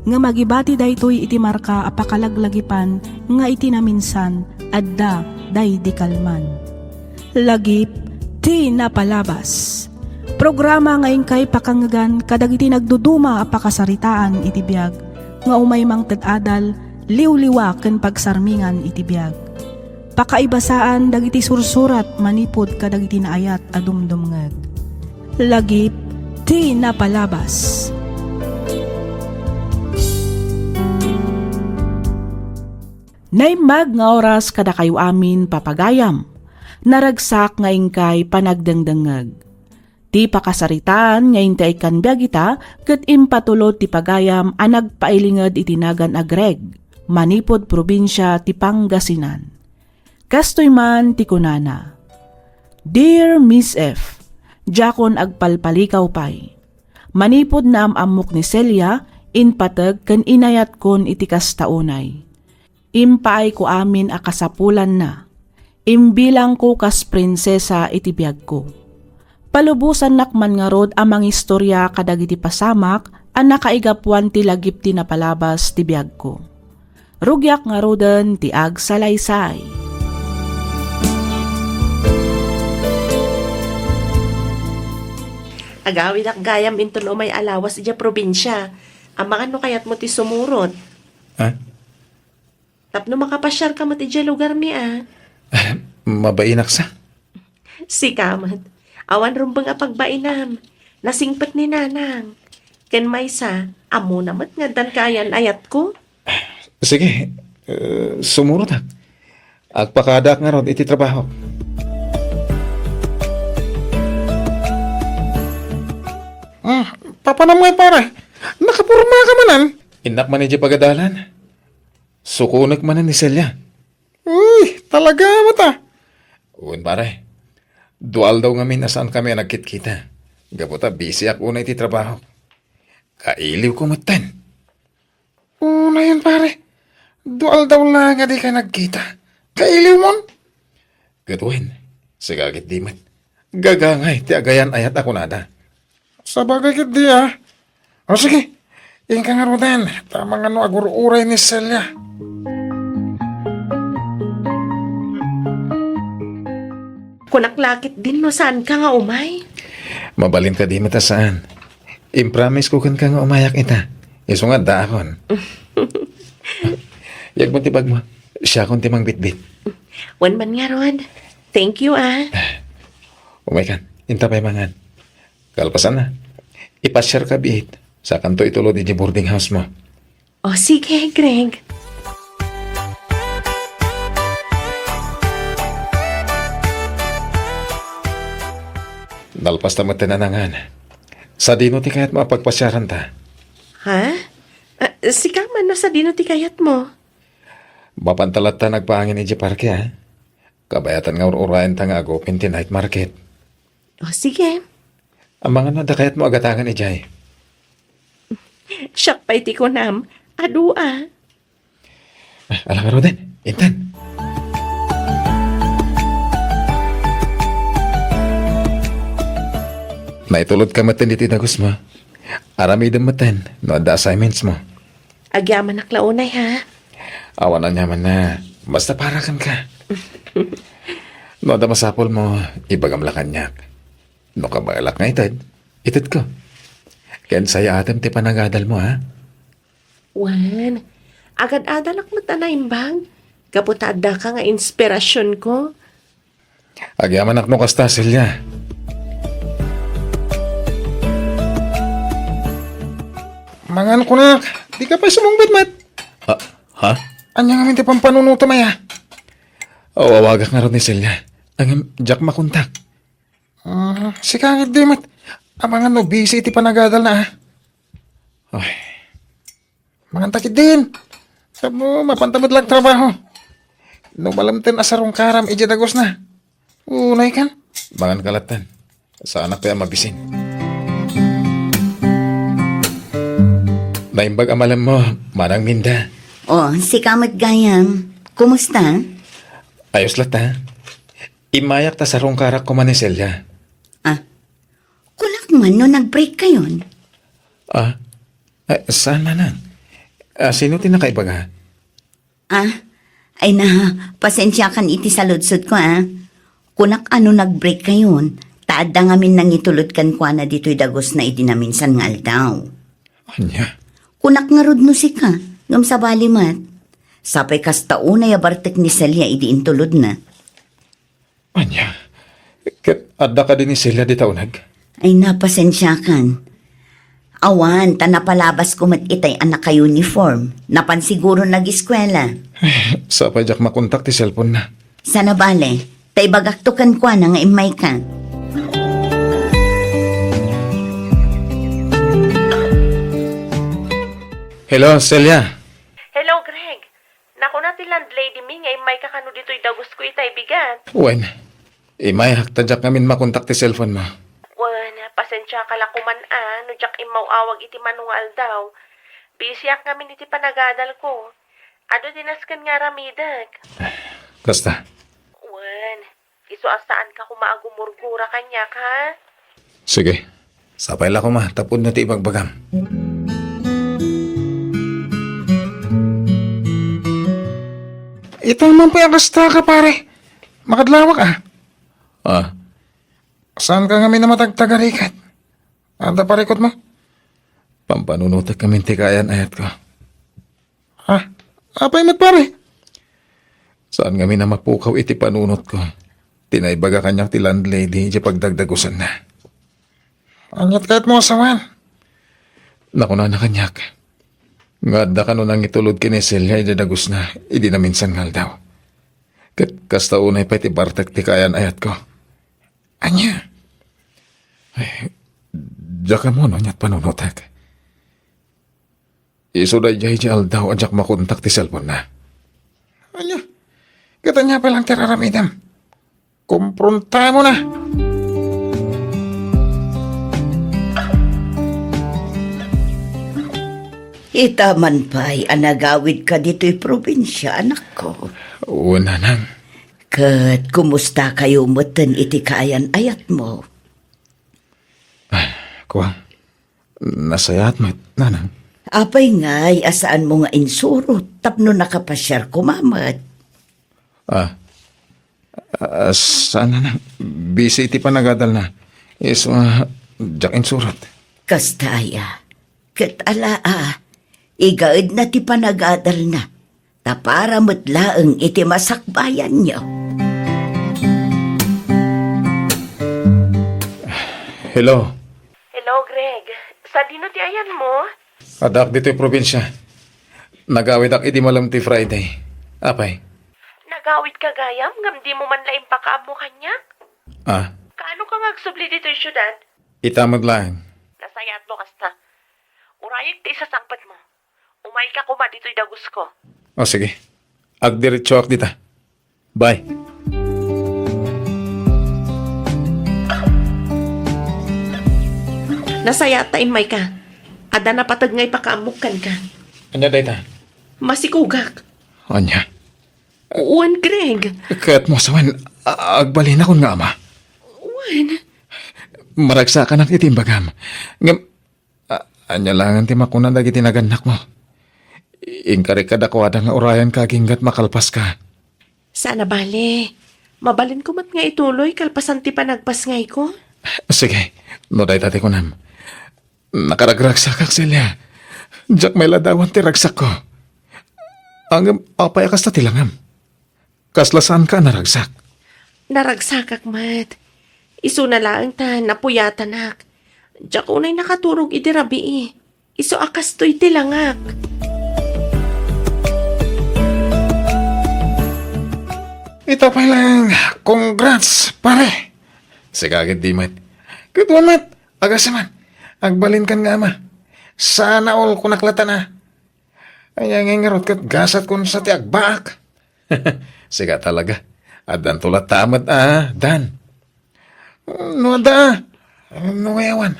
Ngem agibati daytoy iti marka a pakalaglagipan nga iti naminsan, adda daydi kalman. Lagip ti Napalabas. Programa nga inkay pakangngegan kadagiti nagduduma a pakasaritaan iti biag nga umay mangted adal, liwliwa ken pagsarmingan iti biag. Pakaibasaan dagiti sursurat manipud kadagiti naayat a dumdumngeg. Lagip ti napalabas. Naimbag nga oras kadakayo amin, papagayam. Naragsak nga inkay panagdengdengngeg. Ti pakasaritaan nga inti ay ikkan biag ita ket impatulod ti pagayam a nagpailinged iti nagan a Greg, manipud probinsia ti Pangasinan. Kastoy man ti kunana, "Dear Miss F, diakon agpalpalikaw pay. Manipud naam-ammok ni Celia, impateg ken inayatkon iti kasta unay. Impaayko amin a kasapulanna. Imbilangko kas prinsesa iti biagko. Palubosannak man ngarud a mangistorya kadagiti pasamak a nakaigapuan ti lagip ti napalabas ti biagko. Rugiak ngaruden ti agsalaysay." Agawidak gayam inton umay a lawas idiay probinsia. Amangan no kayatmo ti sumurot. Ha? Tapno makapasiarka met idiay lugarmi a. Mabainak sa. Sika met. Awan rumbeng a pagbainam. Nasingpet ni Nanang. Ken maysa, ammona met nga addan kaayan-ayatko. Sige, eh, sumurotak. Agpakadaak ngarud iti trabaho. Ah, papanam ngay, pare? Nakaporma ka manen? Innak man idiay pagadalan. Sukonek manen ni Celia. Uy, talaga met a. Wen, pare. Dua aldaw ngamin a saan kami a nagkitkita. Gapu ta bisiak unay iti trabaho. Kailiwko metten. Unayen, pare. Dua aldaw la nga dikay nagkita. Kailiwmon? Ket wen, sika ketdi met. Gagangay ti agayan-ayat a kunada. Sabagay ketdi a. O sige, inka ngaruden, ta amangan no agur-uray ni Celia. Kunak la ketdin no saanka nga umay. Mabalin kadi met a saan. Impromise ko kenka nga umayak ita. Isu nga addaakon. Yegmo ti bagmo. Siakon ti mangbitbit. Wen man ngarud. Thank you a. Umaykan. Inta pay mangan. Kalpasanna, ipasiarka biit, sakanto itulod idiay boarding house mo. O, sige, Greg. Nalpas ta met ti nanangan. Sadino ti kayatmo a pagpasiaranta? Ha? Ah, sika man no sadino ti kayatmo? Mapanta latta nagpaangin idiay parke, a? Kabayatan nga ur-urayenta nga agupen ti night market. O, sige. Amangan no adda kayatmo a gatangen idiay. Siak pay ti kunam, adu a. Ah, ala ngaruden, intan. Naitulodka metten ditoy dagusmo. Aramidem metten no adda assignments mo. Agyamanak la unay, ha? Awan aniamanna. Basta para kenka. No adda masapulmo, ibagam la kaniak. No kabaelak nga ited, itedko. Ken sayaatem ti panagadalmo, ha? Wen, agad-adalak met a naimbag. Gapu ta addaka nga inspirasionko. Agyamanak no kasta, Celia. Mangan kunak, dika pay sumungbit met. Ah, ha? Ania ngamin ti pampanunotem aya? Aw-awagak ngarud ni Celia. Ngem diak makontak. Ah, sika ketdi met. Amangan no busy iti panagadalna, a. Ay. Manganta ketdin. Tapno mapanta met la agtrabaho. No malemten a sarungkaram idiay dagusna. Unaykan. Manganka latta. Saanak pay a mabisin. Naimbag a malemmo, Manang Minda. O, sika met gayam. Kumusta? Ayos latta. Immayak ta sarungkarak koma ni Celia. Ah, kunak man no nag-break kayon? Ah, ah, saan, Manang? Ah, sino ti nakaibaga? Ah, ay na, pasensiakan iti saludsodko, a. Kunak a no nag-break kayon, ta adda ngamin nangitulod kenkuana ditoy dagusna idi naminsan nga aldaw. Ania? Kunak ngarud no sika, ngem sabali met. Sapay kasta unay a bartek ni Celia idi intulodna. Ania? Ket adda kadi ni Celia dita uneg? Ay, napasensiakan. Awan, ta napalabasko met itay a naka-uniform. Napan siguro nag-eskuela. Sapay diak makontak ti cellphone na. Sana bale, ta ibagakto kenkuana nga immayka. Hello, Celia. Hello, Greg. Nakuna ti landlady mi nga immayka kano ditoy dagusko itay bigat. Wen, imayak ta diak ngamin makontak ti cellphone mo. Wen, pasensiaka la koman a no diak immaw-awag iti mano nga aldaw. Busyak ngamin iti panagadalko. Adu ti nasken nga aramidek. Kasta? Wen, isu a saanka koma a gumurgura kaniak, ha? Sige. Sapay la koma, tapudno ti ibagbagam. Ita man pay a kasta ka, pare. Makadlawak, a. A. Saanka ngamin a matagtagarigat? Adda parikutmo? Pampanunotek ngamin ti kaayan-ayatko. Ha? Apay met, pare? Saan ngamin a mapukaw iti panunotko ti naibaga kaniak ti landlady idiay pagdagdagusanna. Aniat kayatmo a sawen? Nakunana kaniak nga adda kano nangitulod ken ni Celia idiay dagusna idi naminsan nga aldaw. Ket kasta unay pay ti bartek ti kaayan-ayatko. Ania? Ay, diak ammo no aniat panunotek. Isu daydiay ti aldaw a diak makontak ti cellphone na. Ania? Ket ania pay laeng ti aramidem? Komprontaemon a. Ita man pay a nagawidka ditoy probinsia, anakko. Wen, nanang. Ket kumustakayo metten iti kaayan-ayatmo? Ah, kua, nasayaat met, nanang. Apay ngay a saanmo nga insurot tapno nakapasiar koma met? Ah, ah, saan, nanang? Busy iti panagadalna. Isu a diak insurot. Kasta aya. Ket ala a, igaedna ti panagadalna. Ta para met laeng iti masakbayanyo. Hello. Hello, Greg. Sadino ti ayanmo? Addaak ditoy probinsia. Nagawidak idi malem ti Friday. Apay? Nagawidka gayam ngem dimo man la impakaammo kaniak? Ah. Kaanoka nga agsubli ditoy siudad? Ita met laeng. Nasayaatmo kasta. Urayek ti isasangpetmo. Umayka koma ditoy dagusko. O, sige. Agdiretsoak dita. Bye. Nasayaat ta immayka. Adda napateg nga ipakaammok kenka. Ania dayta? Masikogak. Ania? Wen, Greg. Kayatmo a sawen, a-, agbalinakon nga ama? Wen. Maragsakanak iti imbagam. Ngem, A-, ania laengen ti makuna dagiti nagannakmo? Inkarik kadakuada nga urayanka agingga ta makalpaska. Saan a bale. Mabalinko met nga ituloy kalpasan ti panagpasngayko. Sige, no dayta ti kunam. Nakaragragsakak, Celia. Diak mailadawan ti ragsakko. Ngem, apay a kasta ti langam? Kasla saanka a naragsak? Naragsakak met. Isuna laeng ta napuyatanak. Diak unay nakaturog idi rabii. Isu a kastoy ti langak. Ita pay laeng, congrats, pare. Sika ket di met. Ket wen met, agasem man. Agbalinkan nga ama. Sana all kunak latan a. Ania ngay ngarud ket gasat kon sa ti agbaak? Sika talaga. Addanto latta met a, Dan. No adda, no awan.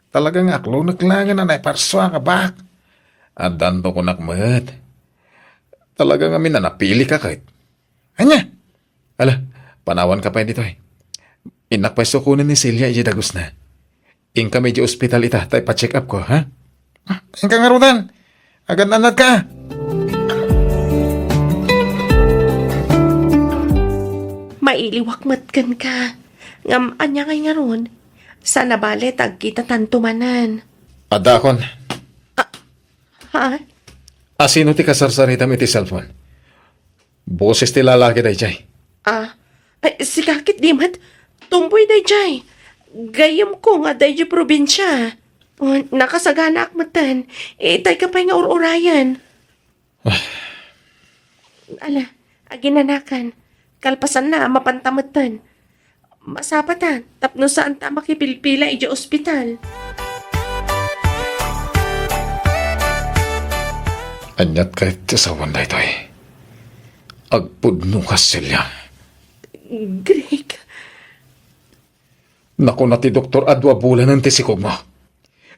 Talaga nga aklonek laengen a naiparsuak a baak. Addanto kunak met. Talaga ngamin a napilika ket. Ania? Ala, panawanka pay ditoy. Innak pay sukonen ni Celia idiay dagusna. Inkami idiay ospital ita ta ipa-check up ko, ha? Ah, inka ngaruden. Agan-annadka. Mailiwak met kenka. Ngem ania ngay ngarud? Saan a bale ta agkitatanto manen. Addaakon. Ah, ha? Asino ti kasarsaridam iti cellphone? Boses ti lalaki daydiay. Ah, ay, sika ket di met. Tumboy daydiay. Gayyemko nga adda idiay probinsia. O, nakasaganaak metten. Itayka pay nga ur-urayen. Ala, aginanakan. Kalpasanna, mapanta metten. Masapata, tapno saanta a makipilpila idiay ospital. Aniat kayat ti asawan daytoy? Agpudno ka, Celia. Greg. Nakuna ti doktor a dua bulanen ti sikogmo.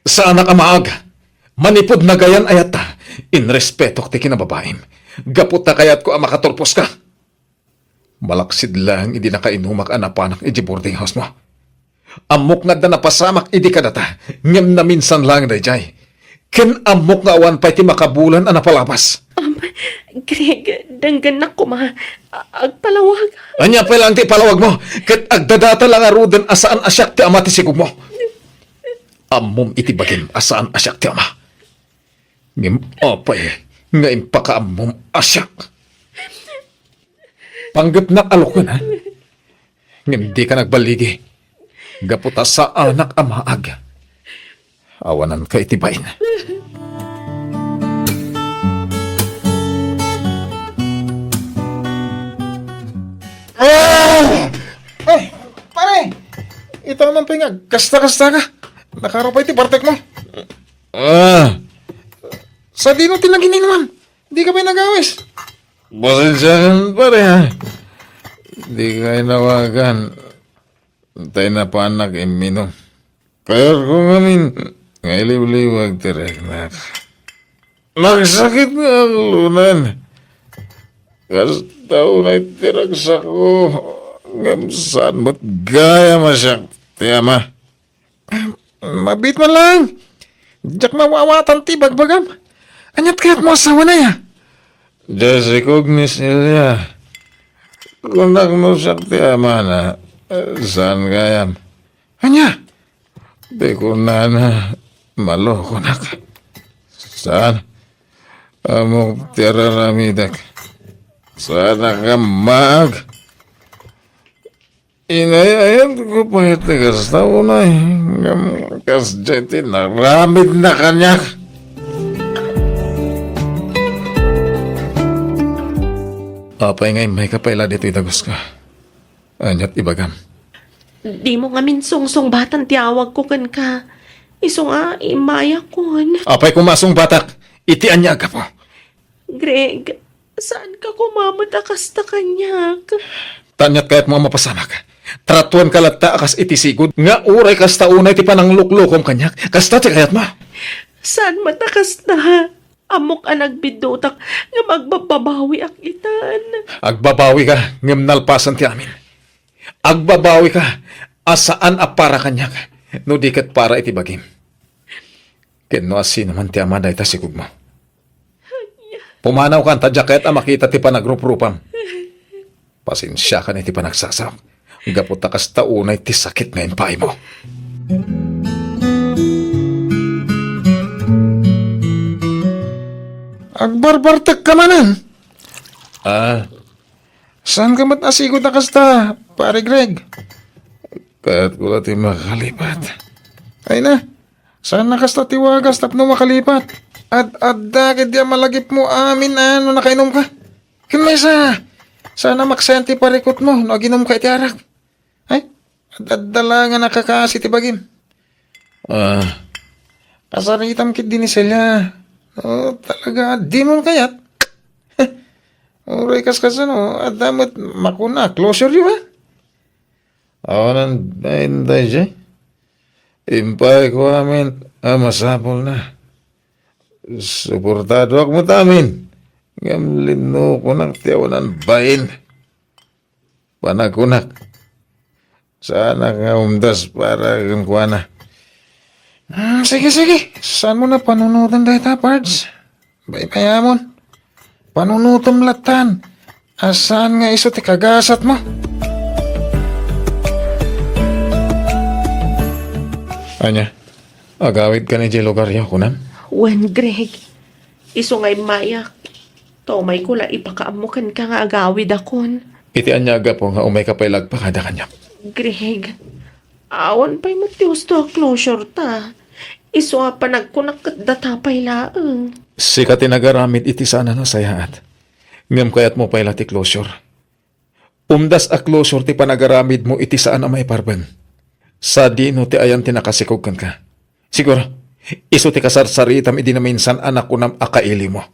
Saanak a maag. Manipud nagayan ayatta, inrespetok ti kinababaim. Gapu ta kayatko a makaturpos ka. Malaksid laeng idi nakainumak a napanak idiay boarding house mo. Ammok nga adda napasamak idi kadata, ngem naminsan laeng daydiay. Ken ammok nga awan pay ti makabulan a napalabas. Um, Greg, denggennak koma. A-, agpalawag. Ania pay laeng ti ipalawag mo? Ket agdadata la ngaruden a saan a siak ti ama ti sigogmo. Ammom iti bagim a saan a siak ti ama. Ngem apay nga impakaammom a siak? Panggepnak a loken, ha? Ngem dika nagballigi. Gapu ta saanak a maag. Awananka iti bain. Ah! Ay, pare! Ita man pay nga kasta-kasta ka. Nakaro pay ti bartek mo. Ah. Sadino ti nagininumam? Dika pay nagawis? Pasensiakan, pare, ha? Dika inawagan. Tay napanak imminum. Kayatko ngamin nga iliwliwag ti riknak. Nagsakit nga aglunan. Kasta unay ti ragsakko, ngem saan met gayam a siak ti ama. Mabiit man laeng. Diak maawatan ti ibagbagam. Aniat kayat mo a asawan aya? Diay sikog ni Celia. Kunak no siak ti amana, saan gayam? Ania? Ti kunana, malokonak. Saan? Ammok ti ar-aramidek. Saanak a maag. Inay-ayatko pay ti kasta unay, ngem kasdiay ti inaramidna kaniak. Apay nga immayka pay la ditoy daguska? Aniat ibagam? Dimo ngamin sungsungbatan ti awagko kenka. Isu nga immayakon. Apay koma a sungbatak? Iti ania a gapu? Greg, saanka koma met a kasta kaniak? Ta aniat kayatmo a mapasamak? Tratuanka latta a kas iti sigud nga uray kasta unay ti panangluklukom kaniak. Kasta ti kayatmo? Saan met a kasta? Ammok a nagbiddutak ngem agbabbabawiak itan. Agbabawika ngem nalpasen ti amin. Agbabawika a saan a para kaniak no di ket para iti bagim. Ken no asinoman ti ama dayta sigudmo. Pumanawkan ta diak kayat a makita ti panagruprupam. Pasensiakan iti panagsasaok. Gapu ta kasta unay ti sakit nga impaaymo. Agbarbartekka manen? Ah, saanka met a sigud a kasta, Pare Greg? Kayatko la ti makalipat. Ay na, saan a kasta ti wagas tapno makalipat? Ad-adda ketdi a malagipmo amin a no nakainumka. Ken maysa, saan a maksayan ti parikutmo no aginumka iti arak. Ay, ad-adda la nga nakakaasi ti bagim. Ah, kasaritam ketdi ni Celia. No talaga, dimon kayat. Uray kaskasano, adda met makuna, closure you, ha? Awanan bain daydiay. Impaayko amin a masapulna. Suportadoak met amin. Ngem linnukonak ti awanan bain. Panagkunak, saanak nga umdas para kenkuana. Hmm, sige, sige. Saanmo a panunoten dayta, Pards? Baybayamon. Panunotem lattan a saan nga isu ti kagasatmo. Ania, agawidkan idiay lugaryo, kunam? Wen, Greg. Isu nga immayak. Ta umayko la ipakaammo kenka nga agawidakon. Iti ania a gapu nga umayka pay la agpakada kaniak? Greg, Awan pay met ti husto a closure ta. Isu a panagkunak ket data pay laeng. Sika ti nagaramid iti saan a nasayaat. Ngem kayatmo pay la ti closure. Umdas a closure ti panagaramidmo iti saan a maiparbeng. Sadino ti ayan ti nakasikog kenka? Siguro, isu ti kasarsaritam idi naminsan a nakunam a kailimo.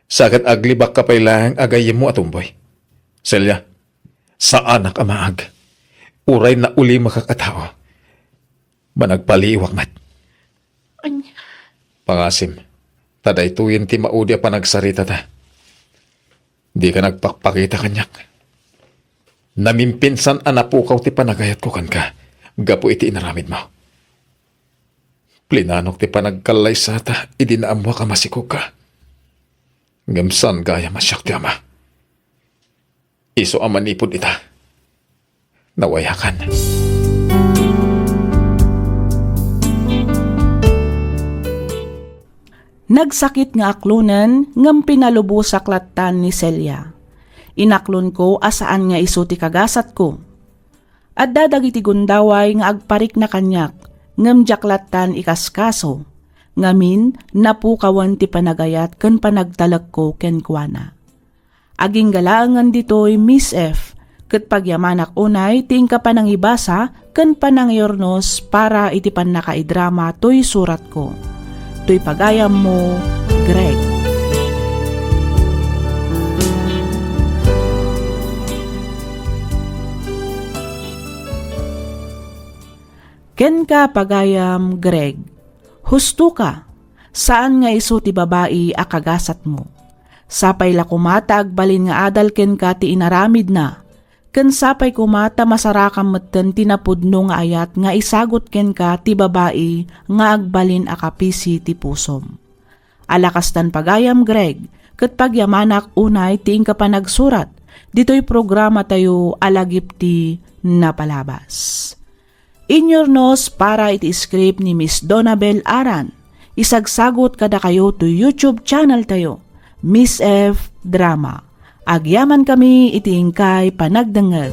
Sa ket aglibakka pay laeng a gayyemmo a tumboy. Celia, saanak a maag. Uray naulimakak a tao, managpaliiwak met. Ania? Pangasim, ta daytoyen ti maudi a panagsaritata. Dika nagpakpakita kaniak. Namimpinsan a napukaw ti panagayatko kenka gapu iti inaramidmo. Plinanok ti panagkallaysata idi naammoak a masikogka. Ngem saan gayam a siak ti ama. Isu a manipud ita, nawayakan. Nagsakit nga aklonen ngem pinalubosak lattan ni Celia. Inaklonko a saan nga isu ti kagasatko. Adda dagiti gundaway nga agparikna kaniak, ngem diak lattan ikaskaso. Ngamin, napukawen ti panagayat ken panagtalekko kenkuana. Agingga laengen ditoy, Miss F, ket pagyamanak unay ti inka panangibasa ken panangiurnos para iti pannakaidrama toy suratko. Toy pagayammo, Greg. Kenka, pagayam Greg, hustoka, saan nga isu ti babai a kagasatmo. Sapay la koma ta agbalin nga adal kenka ti inaramidna, ken sapay koma ta masarakam metten ti napudno nga ayat nga isagut kenka ti babai nga agbalin a kapisi ti pusom. Ala kastan, pagayam Greg, ket pagyamanak unay ti inka panagsurat ditoy programatayo a Lagip ti Napalabas. Inyurnos para iti script ni Miss Donabel Aran. Isagsagut kadakayo toy YouTube channel tayo, Miss F Drama. Agyamankami iti inkay panagdengngeg.